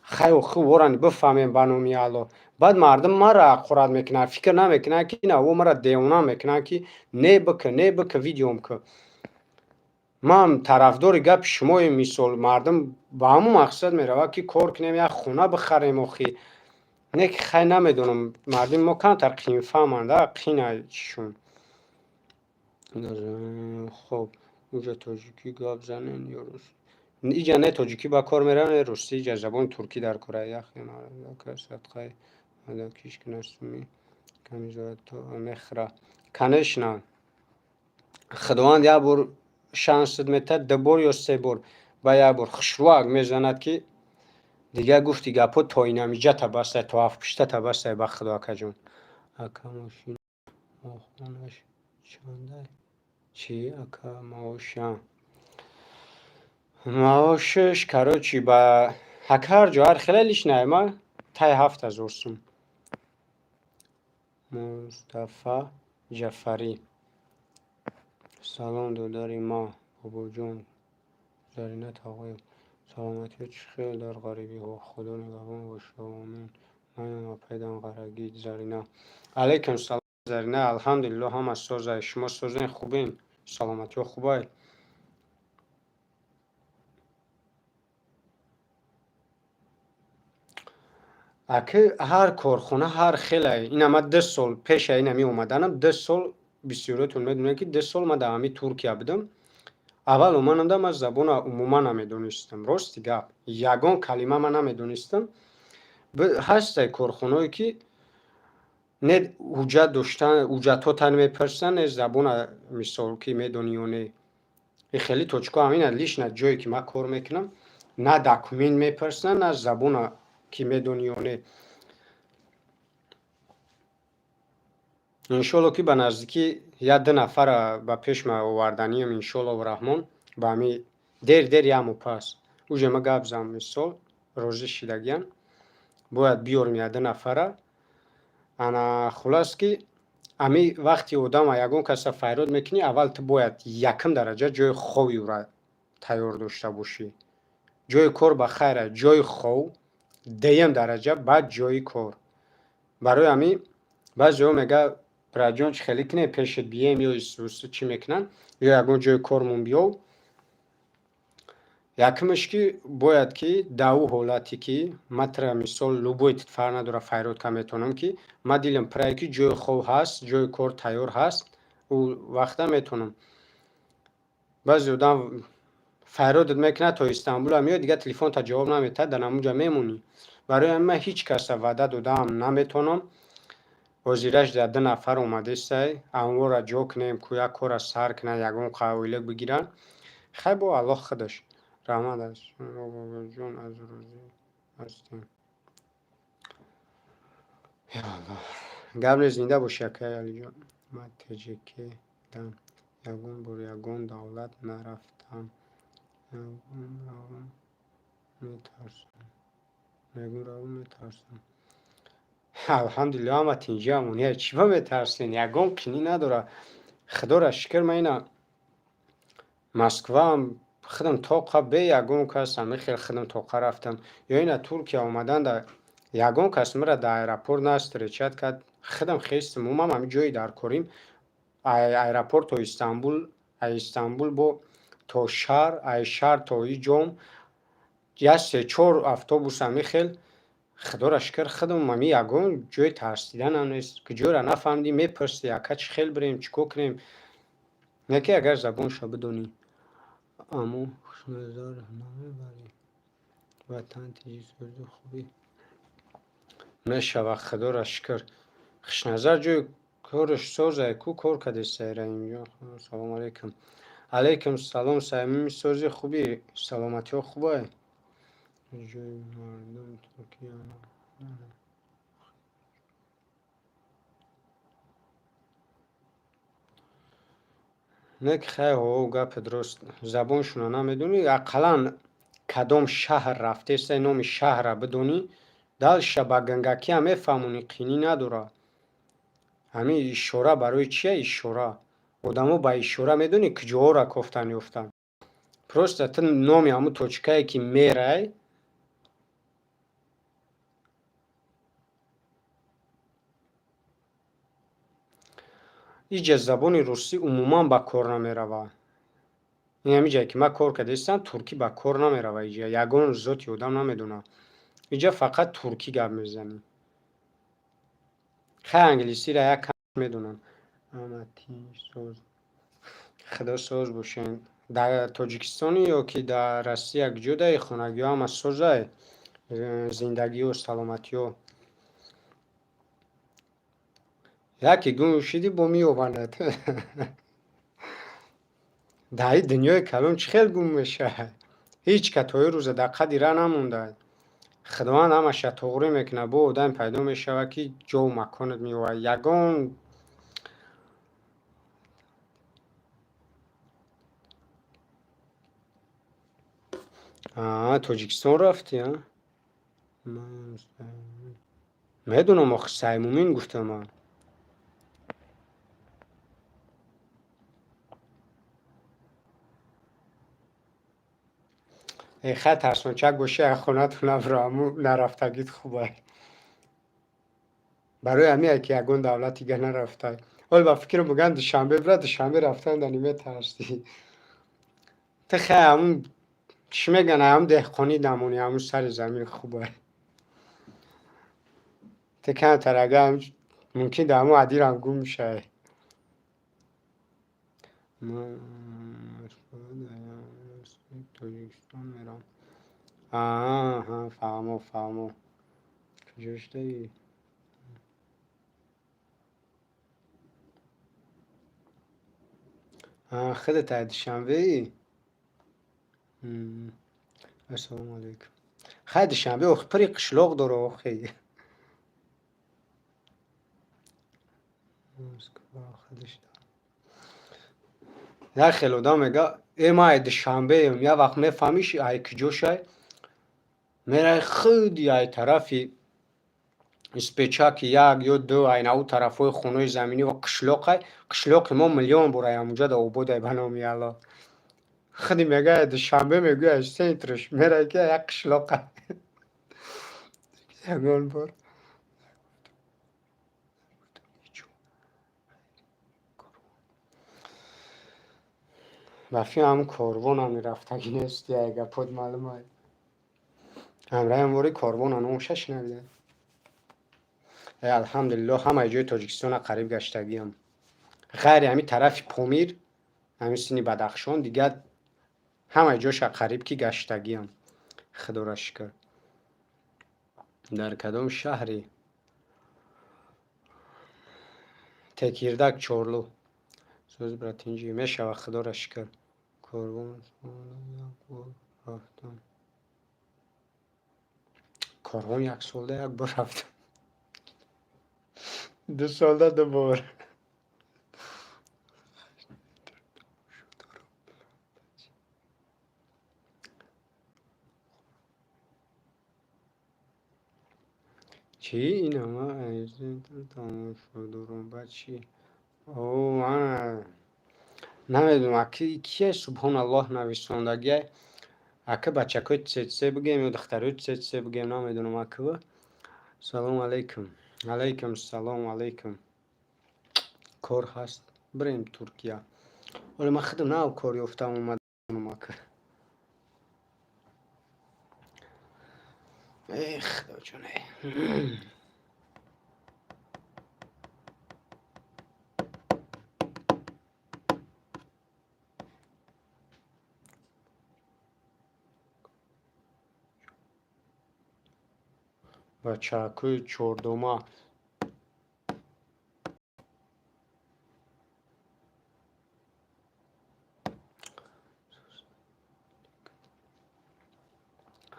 Хай, охи ворани бифаҳмем, ба номи Аллоҳ. Баъд мардум мара ҳақорат мекунанд, фикр намекунанд, ки на о мара девона мекунанд, ки не бика, не бика, видеом ки. Ман тарафдори гапи шумоем. Мисол, мардум ба ҳамун мақсад меравад, ки кор кунем, як хона бихарем. Охи не ки, хай, намедонам, мардуми мо камтар қиинфаҳманд, қина чишон. Хоб, уҷа тоҷикӣ гап занен ё рус? Иҷа не тоҷикӣ ба кор мерава, не русӣ, иҷа забони туркӣ дар кора. Садқаи кишкинасуми мехӯра. Конечно, Худованд як бор шансат метаҳад, ду бор ё се бор, ба як бор хушрӯак мезанад, ки дигар гуфти гапҳо то инамиҷата бастай, то ҳафтпуштата бастай, ба Худо, акаҷон. Ака, мошин моҳонаш чандай? Чӣ, ака, маоша? Маошаш, короче, ба ака ҳар ҷо ҳар хеле, лично ма таи 7000 сум. Мустафа Ҷафарӣ. Салом, додари ма, бобоҷон Зарина Тағоев. Саломатиҳо чӣ хел дар ғарибиҳо? Худо нигаҳбон боша, омин. Манам апаи Данғарагӣ Зарина. Алайкум салом, Зарина. Алҳамдулилло, ҳама созай. Шумо созен, хубен? Саломатиҳо хубай? Аки, ҳар корхона ҳар хелай. Ина ма 2 сол пеша инами омаданам, 2 сол, бисёриётон медонед, ки 2 сол ман дар ҳамин Туркия будам. Аввал омадам, ман забона умуман намедонистам. Рости гап, ягон калима ман намедонистам. Ҳастай корхонаое, ки не ҳуҷҷат доштан, ҳуҷҷатҳо мепурсанд, не забона, мисол, ки медонӣ ё не. Хеле точка ҳамина, лично ҷое ки ман кор мекунам, на документ мепурсанд, на забона ки медонӣ ё не. Иншолло, ки ба наздикӣ як ду нафара ба пешма оварданием, иншоллоҳу раҳмон, ба ҳами дер дер як моҳ пас. Уже ма гап зам, мисол, розӣ шидагиян. Бояд биёрем як ду нафара. Ана, хулас, ки ами вақти одама ягон каса файрод мекунӣ, аввал ту бояд якум дараҷа ҷои хови ӯра тайёр дошта бошӣ. Ҷои кор ба хайра, ҷои хов дуюм дараҷа, баъд ҷои кор. Барои ҳамин баъзеҳо мегӯяд: «Братҷон, чӣ хеле кунем, пешат бием ё чӣ мекунанд, ё ягон ҷои кормон биёв». Якумаш, ки бояд ки дар ӯ ҳолате, ки ма тра, мисол, любой, фарқ надорад, файрод ка метавонам, ки ма дилам пурае, ки ҷои хов ҳаст, ҷои кор тайёр ҳаст, ӯ вақта метавонам. Баъзе одам файродат мекунад, то Истанбула меояд, дигар телефонта ҷавоб наметаҳад, дар ҳамунҷа мемонӣ. Барои ҳамин ман ҳеҷ каса ваъда додаам наметавонам. Ҳозираш дар ду нафар омадестай, амвора ҷо кунем, ку як кора сар кунанд, ягон ойлик бигиранд. Хай, бо Аллоҳ худаш. Раҳмат аз шумо, бобоҷон, аз розӣ ҳастем. Ё Аллоҳ. Гап нест, зинда бошӣ, акаи Алиҷон. Ман теҷекедам. Ягон бор ягон давлат нарафтам. Ягон равам метарсам. Ягон равам метарсам. Алҳамдулилло, ҳама тинҷӣ амония. Чӣ ба метарсен? Ягон қинӣ надорад. Худоро шукр, ман ина Москваам худам тоқа бе ягон кас ҳамин хел худам тоқа рафтам. Ё ина Туркия омаданда ягон кас маро дар аэропорт на встречать кард. Худам хестам, омам ҳамин ҷои дар корим, аэропорт то Истанбул, аз Истанбул бо то шаҳр, аз шаҳр то и ҷом як се чор автобус ҳамин хел. Худоро шукр, худам ҳамин ягон ҷои тарсиданам нест. Куҷоро нафаҳмидӣ, мепурсӣ: «Ака, чӣ хел бирем, чӣ кор кунем?» Не ки агар забонша бидонӣ. Аммо хушназар намебарӣ. Ватан тиҷи сӯзи хубӣ мешавад, Худоро шукр. Хушназар ҷои кораш созай ку, кор кардестай, Раҳимҷон. Салому алайкум. Алайкум салом, Самими, сози, хубӣ, саломатиҳо хубай? Ҷои мардум Туркия. Не ки хай, ҳо, гапи дуруст. Забоншонро намедонӣ, ақаллан кадом шаҳр рафтестай, номи шаҳрра бидонӣ, дальше ба гангакиам мефаҳмонӣ, қинӣ надорад. Ҳамин ишора барои чия ишора? Одамо ба ишора медонӣ куҷоҳоро кофтан ёфтанд. Просто ту номи ҳамун точкае, ки мерай. Иҷа забони русӣ умуман ба кор намеравад. Ин ҳамин ҷае, ки ман кор карда туркӣ ба кор намеравад, иҷа ягон зоти одам намедонад. Иҷа фақат туркӣ гап мезанӣ. Хай, англисиро як кам медонам. Ама тинҷ, соз. Худо соз бошед. Дар Тоҷикистони ё ки дар Россия куҷо даи хонагиҳо ҳама созай, зиндагиҳо, саломатиҳо. Яке гум шидӣ, бо меёбанад. Дар ин дунёи калон чӣ хел гум мешавад? Ҳеҷ ка то ин рӯза дар қадри ра намондааст. Худованд ҳамаша тоғрӣ мекунад, бо одаме пайдо мешавад, ки ҷову маконат меёбад. Ягон Тоҷикистон рафтӣ, а? Медонам, охи, Саймумин гуфтам ман. Э, хай, тарсончак бошӣ, ай хонатон набиро, ҳамун нарафтагит хубай. Барои ҳамин ки ягон давлати дига нарафтай. Ҳоло ба фикрам мегӯянд Душанбе бира, Душанбе рафтан да метарсӣ. Ту хай ҳамун чӣ мегӯянд, ҳамун деҳқонӣ намонӣ, ҳамун сари замин хубай. Ту камтар агар мумкин дар ҳамун адирам гум шавӣ. Тоҷикистон мерам. Аҳа, фаҳмо, фаҳмо. Куҷо шудаӣ? Худат ай Душанбеӣ? Ассалому алайкум. Хай, Душанбе охи пури қишлоқ дора охи. Москва худаш. Як хел одам мега: «Э, ман ай Душанбеем». Як вақт мефаҳмиш, ай куҷо шай, мерай худи ай тарафи Испечаки як ё ду, ай наву тарафҳои хонаи заминӣ ва қишлоқай. Қишлоқи мо миллион бор ай ҳамунҷо да ободай, ба номи Алло. Худи мега ай Душанбе, мегӯй ай центрш, мерай ки як қишлоқай. Ягон бор. Ба фикрам, ҳамун корвонам рафтагӣ нести, ай гапот маълум ай. Ҳамраҳам вори корвона номша шунавида. Э, алҳамдулиллоҳ, ҳамаи ҷои Тоҷикистона қариб гаштагиам. Ғайри ҳамин тарафи Помир, ҳамин сини Бадахшон, дигар ҳамаи ҷоша қариб ки гаштагиам. Худоро шукр. Дар кадом шаҳре? Текирдак, Чорлу. Сӯз, брат, инҷи мешавад, худоро шукр. Корвон як бор рафтам. Корвон як солда як бор рафтам. 2 солда ду бор. Чӣ ин ҳама тамошо дорам, баъд чӣ? О, ман намедонам, аки кие субҳоналлоҳ нависондагиай. Ака, бачакҳои ЦЦ бигем ё духтарои ЦЦ бигем, намедонам аква. Салому алайкум. Алайкум салом, алайкум. Кор ҳаст, бирем Туркия. Оле ман худам нав кор ёфтам, омадам, ака. Эх, худоҷон. Бачакҳои чордома.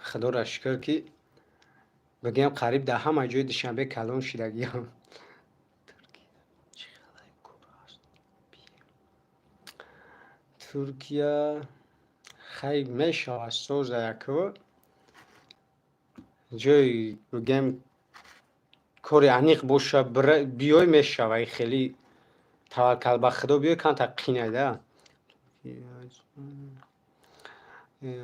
Худоро шукр, ки бигӯям, қариб дар ҳама ҷои Душанбе калон шидагиам. Туркия хай мешавад, соза яко ҷои, бигӯем, кори аниқ боша, биёй, мешава. Хеле таваккал ба худо биёй, камтар қинайда.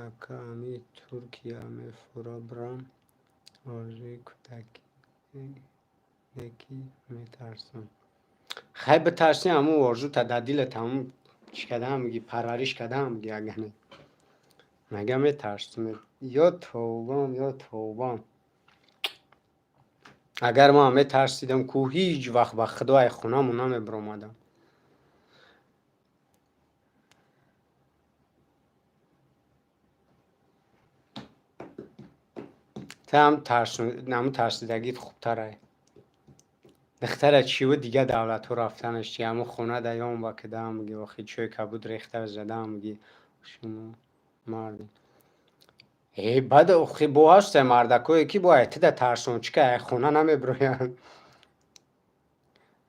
Ака, ами Туркия мефура бирам, орзуи кӯдакӣ, неки метарсам. Хай, битарсӣ, ҳамун орзута дар дилат ҳамун чӣ кардаам мегӣ, парвариш кардаам мегӣ, агане мага метарсам. Ё тавбам, ё тавбам. Агар ман метарсидам ку, ҳеҷ вақт ба худо ай хонамон намебиромадам. Ту ҳам тарсидагит хубтарай. Духтара чиву дигар давлатҳо рафтанаш чи, ҳамун хона даём ба кидаам меги, охи чой кабуд рехта задаам меги, шумо марди. Э, баъд охи бо ҳасте мардакое ки бо айтида тарсончика ай хона намебироянд.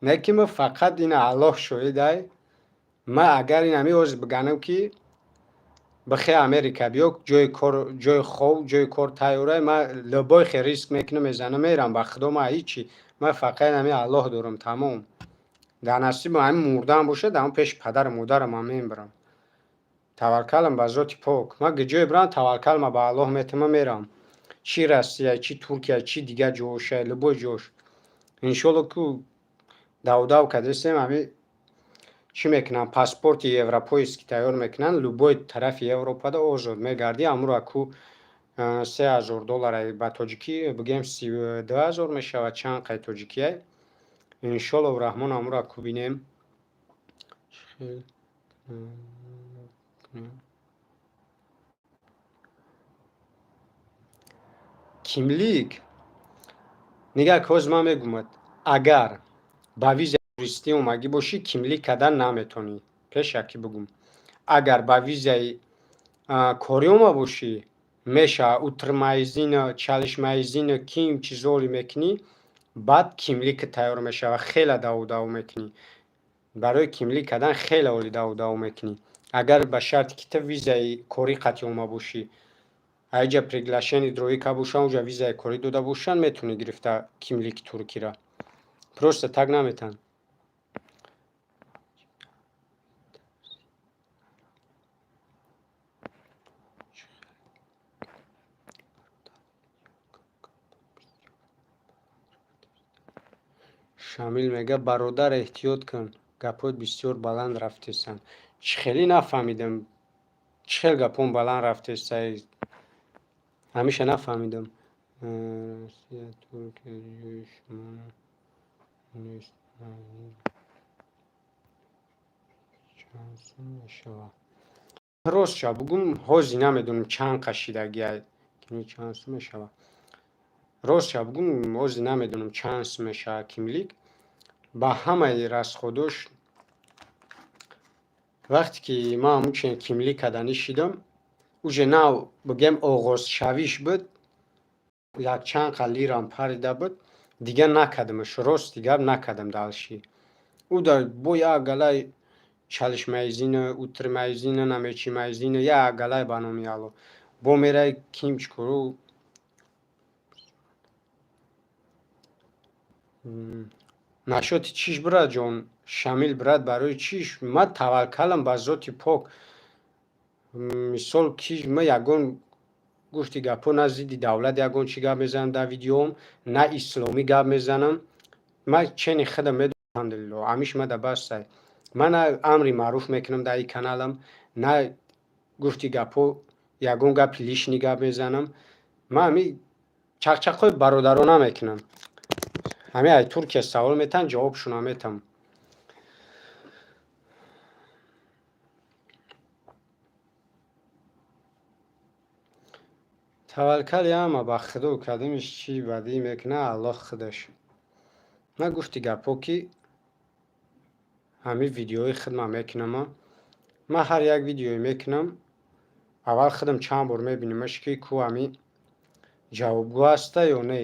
Не ки ма фақат ина Аллоҳ шоҳидай, ма агар ин ҳами ҳозир биганам ки бихе Америка биё, ҷои кор, ҷои хов, ҷои кор тайёрай, ма любой хе риск мекунам, мезанам, мерам. Ба худо, ма ҳичи, ма фақат ҳами Аллоҳ дорам, тамом. Дар насибам ҳами мурдан бошад, ҳамн пеши падару модарам ҳам мебарам. Таваккалам ба зоти пок. Ма ҷое бирам, таваккалма ба Аллоҳ метама, мерам. Чӣ Россия, чӣ Туркия, чӣ дигар ҷоша, любой ҷош. Иншолло, ку давдав кардастем, ҳами чӣ мекунанд, паспорти европейский тайёр мекунанд, любой тарафи Европада озод мегардӣ. Амура ку 3000 доллар, ба тоҷикӣ бигем, 32 000 мешавад, чанд қай тоҷикиай. Иншоллоҳу раҳмон, амура ку бинем. Чӣ хел Kimlik нигаҳ, ҳоз ман мегӯмад, агар ба визаи туристӣ омагӣ бошӣ, kimlik кардан наметонӣ. Пешакӣ бигӯм, агар ба визаи корӣ ома бошӣ, мешавад. Oturma izni, çalışma izni, ким чизоли мекунӣ, баъд kimlik тайёр мешавад. Хеле даву даву мекунӣ барои kimlik кардан, хеле оли даву даву мекунӣ. Агар ба шарте ки ту визаи корӣ қатъи ома бошӣ, аиҷа приглашение дроика бошанд, уҷа визаи корӣ дода бошанд, метавонӣ гирифта kimlik туркира. Просто так наметавон. Шамил мега: «Бародар, эҳтиёт кун, гапҳоят бисёр баланд рафтесанд». Чӣ хеле нафаҳмидам, чӣ хел гапҳом баланд рафтесай, ҳамеша нафаҳмидам. Россия, Туркия ҷои шумо нест. Чанд сум мешавад? Ростша бугум, ҳозир намедонам, чанд қашидагиай, чанд сум мешавад. Ростша бугум, ҳозир намедонам, чанд сум мешавад kimlik ба ҳамаи расходош. Вақте ки ман ҳамун kimlik карданӣ шидам, уже нав бигем оғозшавиш буд, якчанд қа лирам парида буд, дигар накардамаш, рости гап, накардам дальше. Ӯ дар бо як галай çalışma izni, oturma izni, намечима izni, як галай, ба номи Алло, бо мерай ким чӣ кору. Нашоти чиш, братҷон Шамил, брат, барои чиш? Ман таваккалам ба зоти пок. Мисол, ки ман ягон гуфти гапҳо, на зидди давлат ягон чӣ гап мезанам дар видеоам, на исломӣ гап мезанам. Ман чени худам медонам, алҳамдулилло, ҳамиш мада бастай. Ман на амри маъруф мекунам дар ин каналам, на гуфти гапҳо ягон гапи лишний гап мезанам. Ман ҳами чақчақҳои бародарона мекунам. Ҳами ай Туркия савол метаҳанд, ҷавобшонро метаҳам. Таваккали ҳама ба Худо кардимиш, чӣ бадӣ мекунад, Аллоҳ худаш. Ман гуфти гапҳо, ки ҳамин видеои худман мекунама, ман ҳар як видеое мекунам, аввал худам чанд бор мебинамаш, ки ку ҳамин ҷавобгӯ ҳаста ё не,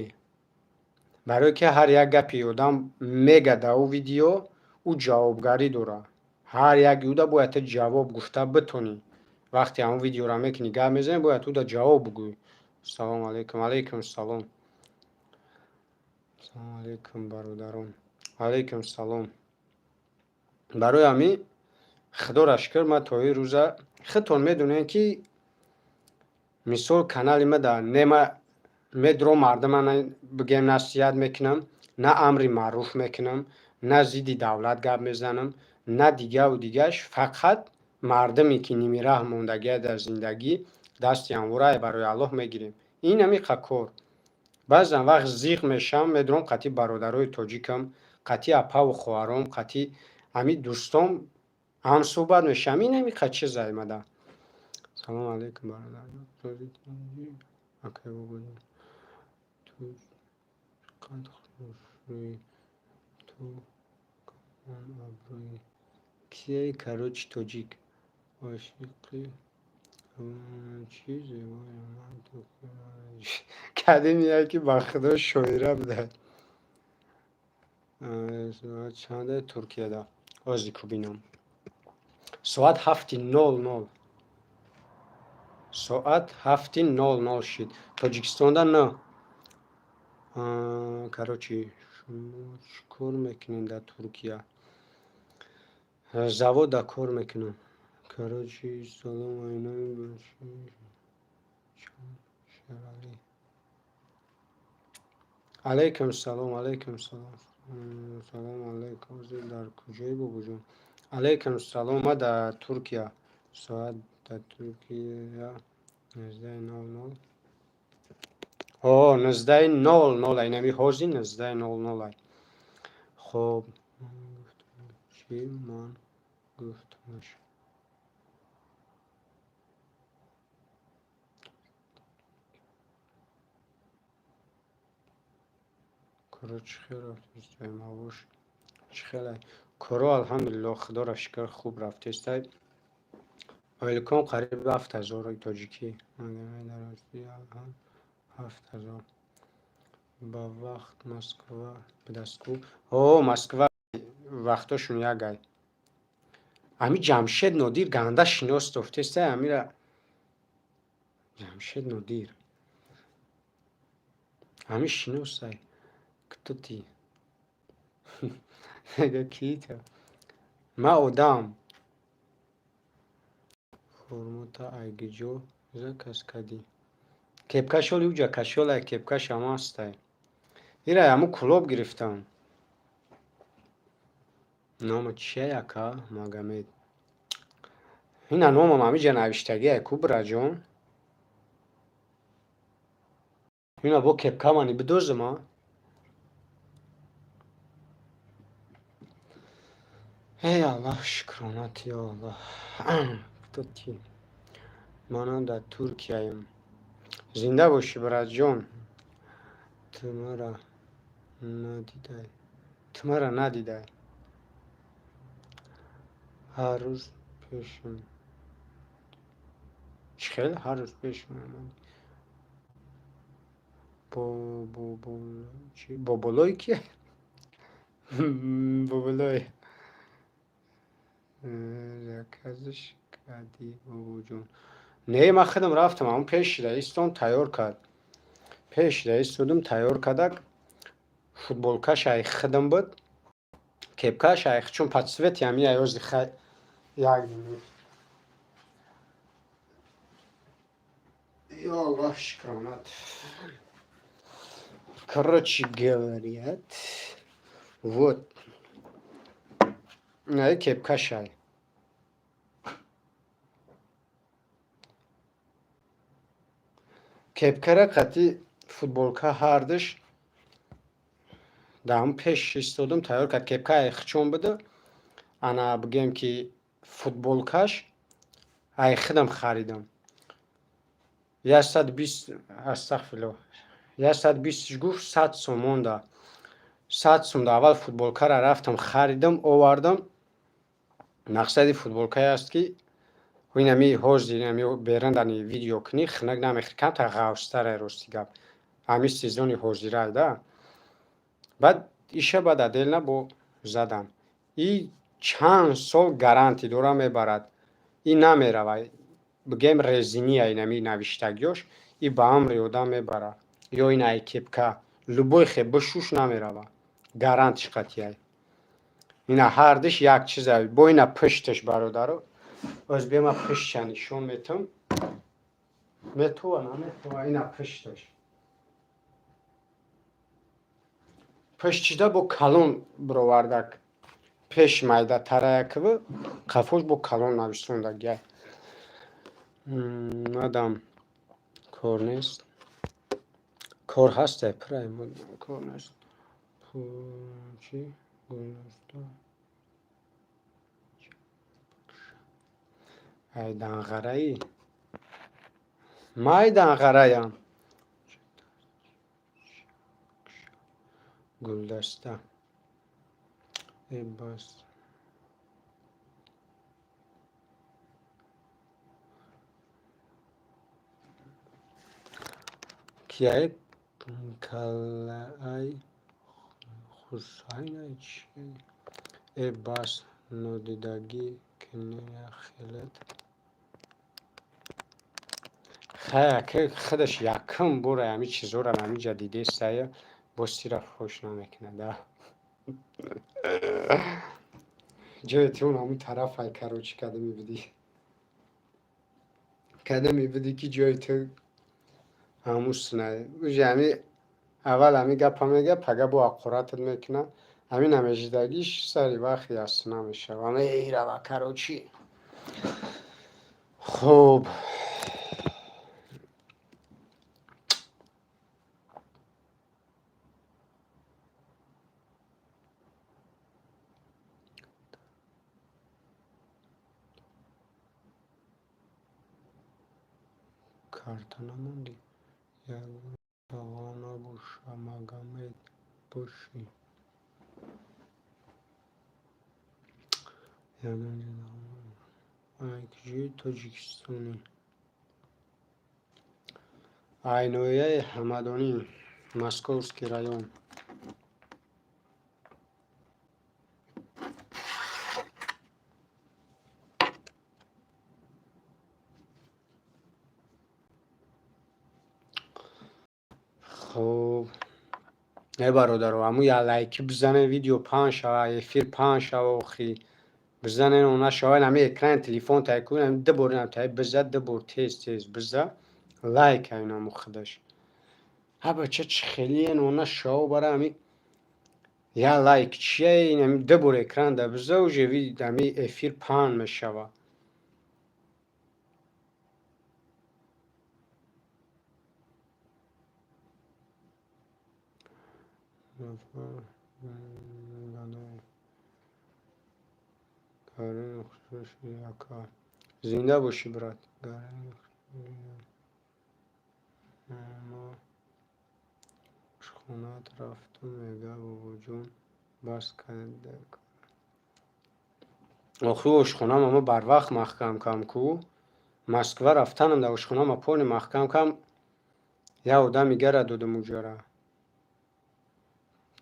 барое ки ҳар як гапи одам мега дар ӯ видео, ӯ ҷавобгарӣ дорад. Ҳар як уда бояд ту ҷавоб гуфта битонӣ. Вақте ҳамон видеоро мекунӣ, гап мезанӣ, бояд уда ҷавоб бигӯӣ. Салому алайкум. Алайкум салом. Салому алайкум, бародарон. Алайкум салом. Барои ҳамин, Худоро шукр, ман то ин рӯза, худтон медонед, ки мисол, канали ма да не ма медро мардума бигем насиҳат мекунам, на амри маъруф мекунам, на зидди давлат гап мезанам, на дигаву дигаш. Фақат мардуме ки нимираҳ мондагия дар зиндагӣ, дасти ҳамворае барои Аллоҳ мегирем. Ин ҳамиқа кор. Баъзан вақт зиқ мешавам, медурам, қатъи бародарои тоҷикам, қатъи апаву хоҳаром, қатъи ҳамин дӯстом ҳамсӯҳбат мешавам. Ин ҳамиқа чиз аймада. Салому алайкум, бародар. Чӣ қадр хушрӯӣ, ту камон абрӯӣ. Кие, короче, тоҷик? Ошиқи чӣ зебои ман ту. Кадим яке ба худо шоира буда. Соат чанде Туркияда? Ози ку бинам. Соат 7:00. Соат 7:00 шид. Тоҷикистонда на. Короче, шумо чӣ кор мекунед дар Туркия? Завода кор мекунам. Короче, салом, айнои Шералӣ. Алайкум салом, алайкум салом. Салом алайкум. Ҳозир дар куҷоӣ, бобоҷон? Алайкум салом, ман дар Туркия. Соат дар Туркия 19:00. О, 19:00 ай, нами ҳозир 19:00 ай. Хоб, чӣ ман гуфтамаш? Коро чӣ хел рафтестай, мавош чӣ хелай? Коро, алҳамдулилло, худоро шукр, хуб рафтестай. Ойликон қариб 7000 тоҷикӣ. Дар Россия ҳам 7000. Ба вақт Москва будастку? О, Москва вақтошон як ай. Ами Ҷамшед Нодир ганда шинос дофтестай амира. Ҷамшед Нодир. Ами шиносай. Кто ты? Мега, кии ту? Ман одам. Формота айгиҷо заказ кардӣ? Кепкашоли уҷа кашолай, кепкашам ҳастай. Ира ҳамун клуб гирифтам. Нома чия, ака? Магомед. Ина номам ҳамиҷа навиштагиай ку, бираҷон. Ина бо кепкамани бидозим, а? Эй Аллоҳ, шукронат, ё Аллоҳ. Кто ты? Манам дар Туркияем. Зинда бошӣ, бираҷон. Ту мара надидай. Ту мара надидай. Ҳар рӯз пешам. Чӣ хел ҳар рӯз пешам омадӣ? Боболои ки? Боболой. Заказш кардӣ, бобоҷон? Не, ман худам рафтам, ҳамун пеши раистон тайёр кард. Пеши раис будум, тайёр кардак. Футболкаш ай худам буд. Кепкаш ай чун по цвети ҳами аёзи хай як. Ё Аллоҳ, шукронат. Короче говорят, вот. Ай кепкашай. Кепкара қати футболка ҳардуш дар ҳамун пеш истодум, тайёр кард. Кепка айхчон буда. Ана бигӯем, ки футболкаш ай худам харидам. 120, астағфируллоҳ, 120 гуфт, 100 сом монда. 100 сум да аввал футболкаро рафтам харидам, овардам. Мақсади футболкае аст, ки инами ҳозир инами берандани видео кунӣ, хунак намехӯри, камтар ғафзтаре, рости гап. Ҳамин сезони ҳозирай да. Баъд иша баъд отдельно бо задан. И чанд сол гарантӣ дора, мебарад. И намерава. Бигӯем, резиния инами навиштагиёш, и ба амри одам мебара. Ё ин ай кепка. Любой хе бишӯш, намерава. Гарантиш қатъияй. Ина ҳардуш як чиза. Бо ина пушташ, бародаро. Оз биё, ман пуштша нишон метам. Метова, наметова, ина пушташ. Пуштшида бо калон бировардак. Пеш майдатараякв, қафош бо калон нависондагиай. Мадам кор нест. Кор ҳастай, пурай, кор нест. Чӣ? Гулноста. Ай данғараӣ? Ман ай данғараям. Гулдаста. Э, бас. Кияе калаай Хусайнай чи? Э, бас, нодидагӣ кинея хелет. Хай, ака худаш якум бора ҳами чизоро ҳамиҷа дидестая, боз тира фош намекунад, а? Ҷои ту ҳамун тарафай, короче, када мебудӣ. Када мебудӣ, ки ҷои ту ҳамун сина. Уже ҳами аввал ҳами гапа мега, пага бо ҳақоратат мекуна. Ҳамин намежидагиш сари вақт ясна мешава. Мерава, короче. Хуб. Карта намондӣ? Ягон дағал набоша, Магомед бошӣ. Ягон ай куҷои Тоҷикистонӣ? Ай ноҳияи Ҳамадонӣ, Московский район. Хуб. Э, бародаро, ҳамун як лайки бизанед, видео паҳн шава, эфир паҳн шава, охи. Бизанед, она шава, ҳами экрани телефон тай кун, ҳами ду бор инам тай биза, ду бор тез тез биза, лайк ҳаминаму худаш. Ҳа, бача, чӣ хелиен, она шава, бара ҳами як лайк чия, ин ҳами ду бор экран да биза, уже ҳами эфир паҳн мешава. Зафар Гадоев. Гарини хушрӯ ака. Зинда бошӣ, брат. Гарини ма ошхонаат рафтум, мега бобоҷон, бас када. Охи, ошхонама ма барвақт маҳкам кам ку. Москва рафтанам дар ошхонама пони маҳкам кам, як одами гара додам уҷара.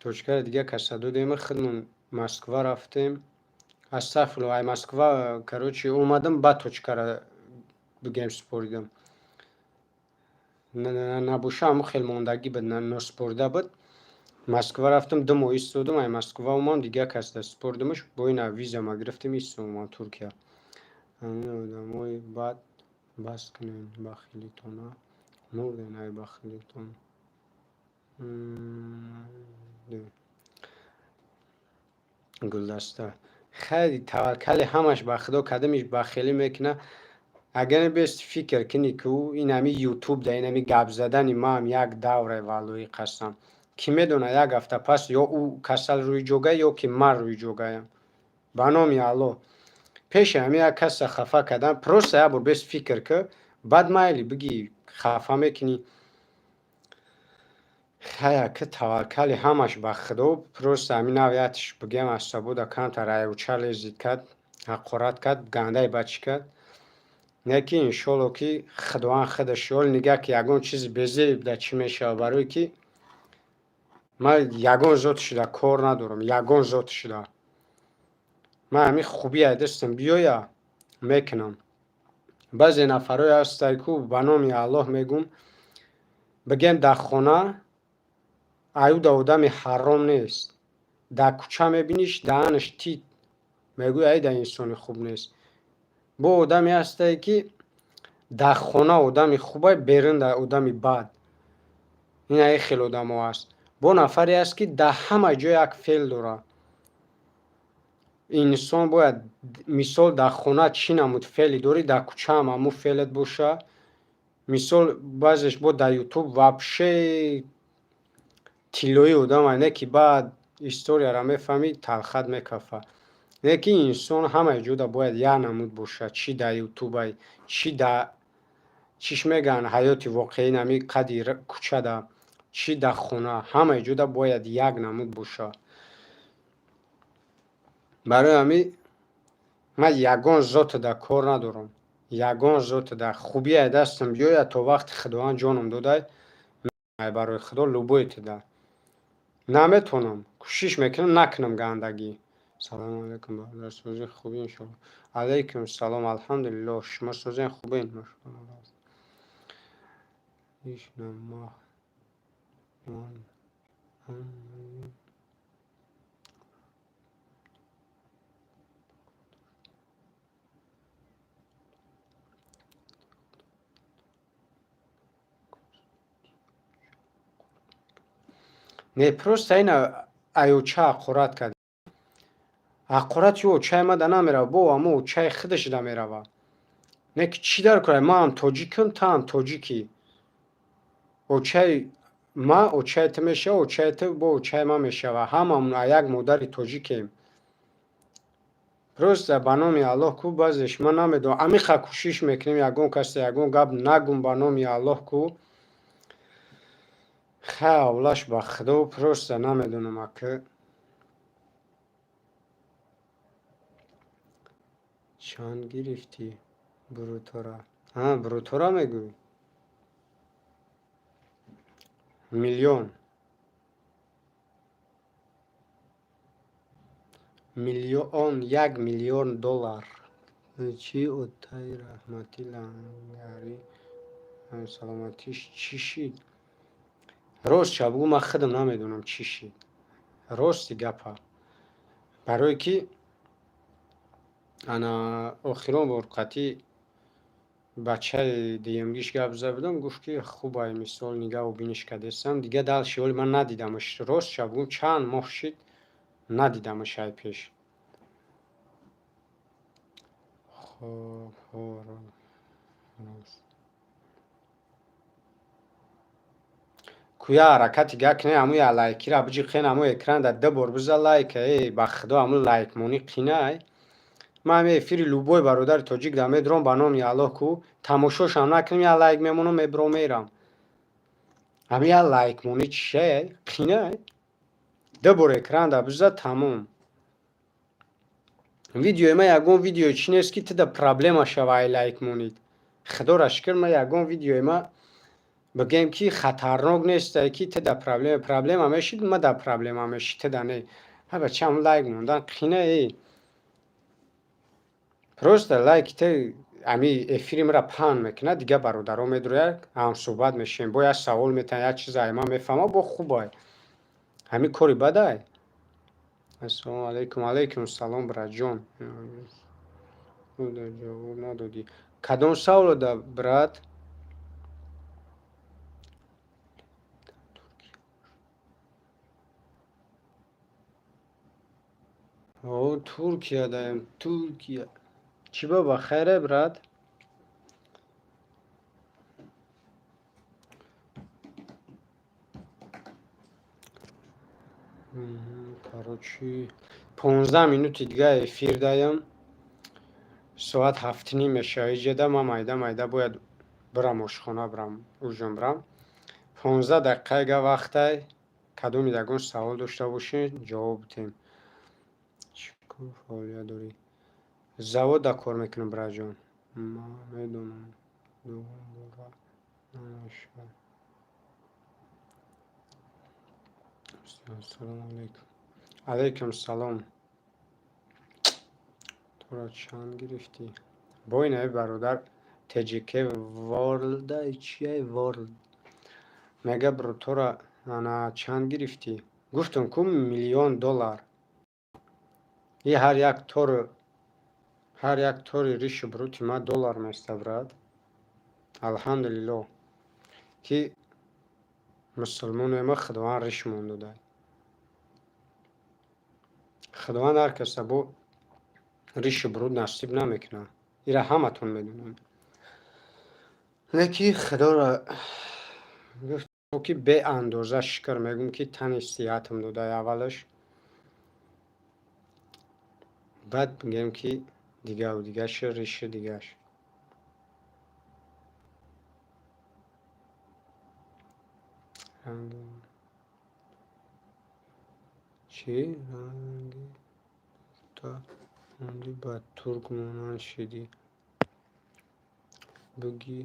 Точкаро дига каса додем, худмон Москва рафтем. Астағфирулло, ай Москва, короче, омадам, баъд точкара бигем супоридам. Набоша ҳамун хел мондагӣ буд, носупорида буд. Москва рафтам, 2 моҳ истодам, ай Москва омадам, дига кас да супоридамаш, бо ина визама гирифтем, истомам Туркия. Ҳамин одамои бад бас кунед бахилитона. Мурден ай бахилитон. Гулдаста. Хайри, таваккали ҳамаш ба Худо, кадамиш бахилӣ мекуна. Агар бес фикр кунӣ, ки ӯ ин ҳами ютуб да ин ҳами гап задани маам як давре, валлоҳи қасам. Кӣ медона, як ҳафта пас ё ӯ касал рӯи ҷогай, ё ки ман рӯи ҷогаям. Ба номи Аллоҳ. Пеши ҳами як каса хафа кардан, просто як бор бес фикр кӣ, баъд майли бигӣ хафа мекунӣ. Хай, ака, таваккали ҳамаш ба Худо, просто ҳамин навиятш бигӯям, аз свобода камтар айруча лезид кард, ҳақорат кард, гандаи бачӣ кард. Не ки иншолло, ки Худованд худаш ёл нигаҳ, ки ягон чизи безеб да чӣ мешавад, барое ки ман ягон зот шуда кор надорам, ягон зот шуда. Ман ҳамин хубия дастам биёя мекунам. Баъзе нафарое ҳастанд, ку ба номи Аллоҳ мегӯм, бигем, дар хона аюда одами ҳаром нест. Дар кӯча мебиниш, даҳанаш тит, мегӯй, айда инсони хуб нест. Бо одаме ҳастае, ки дар хона одами хубай, берун да одами бад. Ин ай хел одамо ҳаст. Бо нафаре ҳаст, ки дар ҳама ҷо як феъл дорад. Инсон бояд, мисол, дар хона чӣ намуд феъле дорӣ, дар кӯчаам ҳамун феълат боша. Мисол, баъзеш бо дар ютуб вообще тиллои одамай, не ки баъд историяро мефаҳмӣ, талхат мекафа. Не ки инсон ҳамаи ҷода бояд як намуд бошад, чӣ дар ютубай, чӣ дар чиш мегӯянд, ҳаёти воқеӣ, нами қади кӯчада. Чӣ дар хона, ҳамаи ҷода бояд як намуд боша. Барои ҳамин ман ягон зота дар кор надорам. Ягон зота дар хубие дастам биёяд, то вақти Худованд ҷоном додай, барои Худо любой тида. Наметонам, кӯшиш мекунам накунам гандагӣ. Салому алайкум, бародар, сӯзи хубӣ иншоалло. Алайкум салом, алҳамдулиллоҳ, шумо сӯзен хубен? Машоаллоҳ. Не, просто ина аёча ҳақорат кард. Ҳақорати ӯ очаи ма да намерава, бо амо очаи худаш да мерава. Не ки чӣ дар кора, ман ҳам тоҷикам, ту ҳам тоҷикӣ. Очаи ма очаи ту мешава, очаи ту бо очаи ман мешава. Ҳамамон як модари тоҷикем. Просто ба номи Аллоҳ ку, баъзеш ман намедонам. Амиқа кӯшиш мекунем, ягон касе ягон гап нагум ба номи Аллоҳ ку. Хай, авлаш ба Худо, просто намедонам ака. Чанд гирифтӣ брутора? А, брутора мегӯӣ? Миллион. Миллион, 1 миллион доллар. Чӣ отаи раҳматӣ лангари саломатиш чӣ шид? Рост ша бугӯ, ман худам намедонам чӣ шид. Рости гапа. Барое ки ана охирон бор қатъи бачаи дуюмгиш гап зада будам, гуфт ки хубай, мисол нигаҳу биниш кардестам. Дига дальше ҳоли ман надидамаш. Рост ша бугӯм, чанд моҳ шид надидамаш ай пеш. Хоб, рост. Куя ҳаракати га кунед, ҳамун я лайкира биҷиқен, ҳамун экранда ду бор биза лайка, э, ба Худо ҳамун лайкмонӣ қинай. Ман ҳами эфири любой бародари тоҷик да медурам, ба номи Аллоҳ ку, тамошошам накунем, я лайк мемонам, мебурам, мерам. Ҳамин я лайкмонӣ чие? Қинай. Ду бор экранда биза, тамом. Видеои ман ягон видео чӣ нест, ки туда проблема шава ай лайк монид. Худоро шукр, ман ягон видеои ма бигӯем ки хатарнок несте, ки туда проблема, проблема мешид, ма да проблема мешид, туда не. Ҳа, бача, ҳамун лайк мондан қина э. Просто лайки ту ами эфири маро паҳн мекунад, дигар бародаро медурояд, ҳамсӯҳбат мешавем, бо як савол метаҳанд, як чиз ай ман мефаҳмам, бо хубай. Ҳамин кори бадай. Ассалому алайкум, алайкум салом, братҷон. Ҷавоб надодӣ. Кадом саволо да, брат? О, Туркия даем, Туркия. Чӣ баба, хайре, брат? Короче, 15 минути дига эфир даем. Соат 7:30 мешава иҷода, ман майда майда бояд бирам ошхона бирам, ужин бирам. 15 дақиқаига вақтай, кадоми ягон савол дошта бошед, ҷавоб бидем. Чӣ кор фаъолият дорӣ? Завода кор мекунам, братҷон. Ман медонам, дуюм бора намешавад. Ассалому алайкум. Алайкум салом. Туро чанд гирифтӣ? Бо ин бародар TJK World чия World мега, брутора ана чанд гирифтӣ? Гуфтам ку, миллион доллар. И ҳар як тор, ҳар як тори ришу брути ма доллар места, брат. Алҳамдулиллоҳ, ки мусулмонема, Худованд ришмон додай. Худованд ҳар каса бо ришу брут насиб намекунад. Ира ҳаматон медонем. Леки Худоро гуфт ки беандоза шукр мегӯм, ки тани сиҳатам додай аввалаш. Баъд мегӯем ки дигаву дигашу ришу дигаш. Ранги чӣ? Ранги та монди, ба турк монанд шидӣ. Буги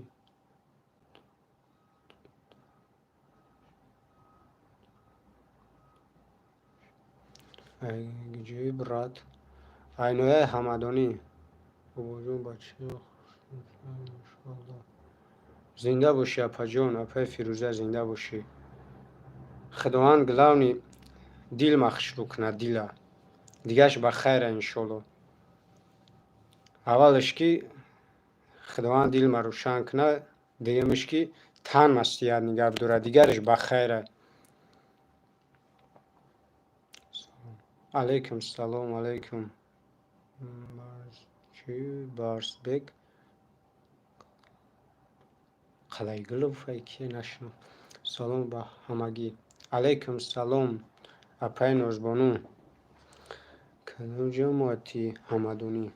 ай брат? Айнояи Ҳамадонӣ. Бобоҷон, бачаи машоалло. Зинда бошӣ, апаҷон, апаи Фирӯза, зинда бошӣ. Худованд главный дилма хушрӯ кунад, дила. Дигараш ба хайра, иншолло. Аввалаш ки Худованд дилма рӯшан кунад, дуюмаш ки танма сиҳат нигаҳ бидорад, дигараш ба хайра. Алайкум салом, алайкум. Чӣ Барсбек Қалайгулов ки нашинохт. Салом ба ҳамагӣ. Алайкум салом, апаи Нозбону. Кадом ҷамоати Ҳамадонӣ?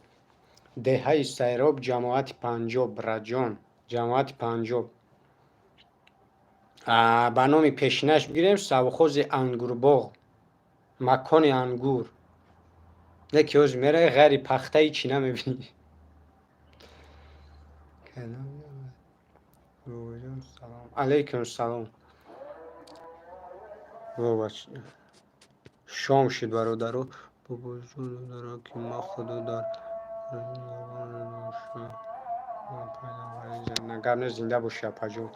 Деҳаи Сайроб, ҷамоати Панҷоб, братҷон, ҷамоати Панҷоб. Ба номи пешинаш бигирем, совхози Ангурбоғ, макони ангур. Не ки ҳозир меравӣ, ғайри пахта ҳичи намебинӣ. Бобоҷон, салом. Алайкум салом. Шом шуд, бародаро. Бобоҷон, ки ма Худо дар гап не, зинда бошӣ, апаҷон.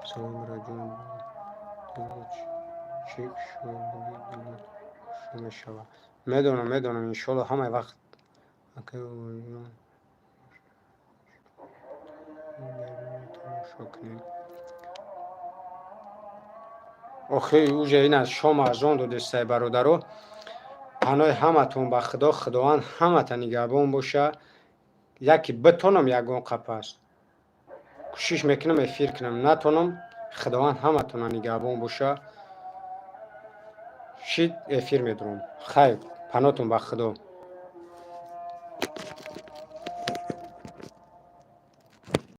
Салом, бираҷон. Чӣ мешавад? Медонам, медонам, иншолло ҳамаи вақт. Акаи бобоҷон, тамошо кунем. Охи уже ин аз шом азон додестай, бародаро. Паноҳи ҳаматон ба Худо, Худованд ҳамата нигаҳбон боша. Яке битонам ягон қапас. Кӯшиш мекунам эфир кунам, натонам, Худованд ҳаматона нигаҳбон боша. Шид эфир медурам. Хайр, паноҳтон ба Худо.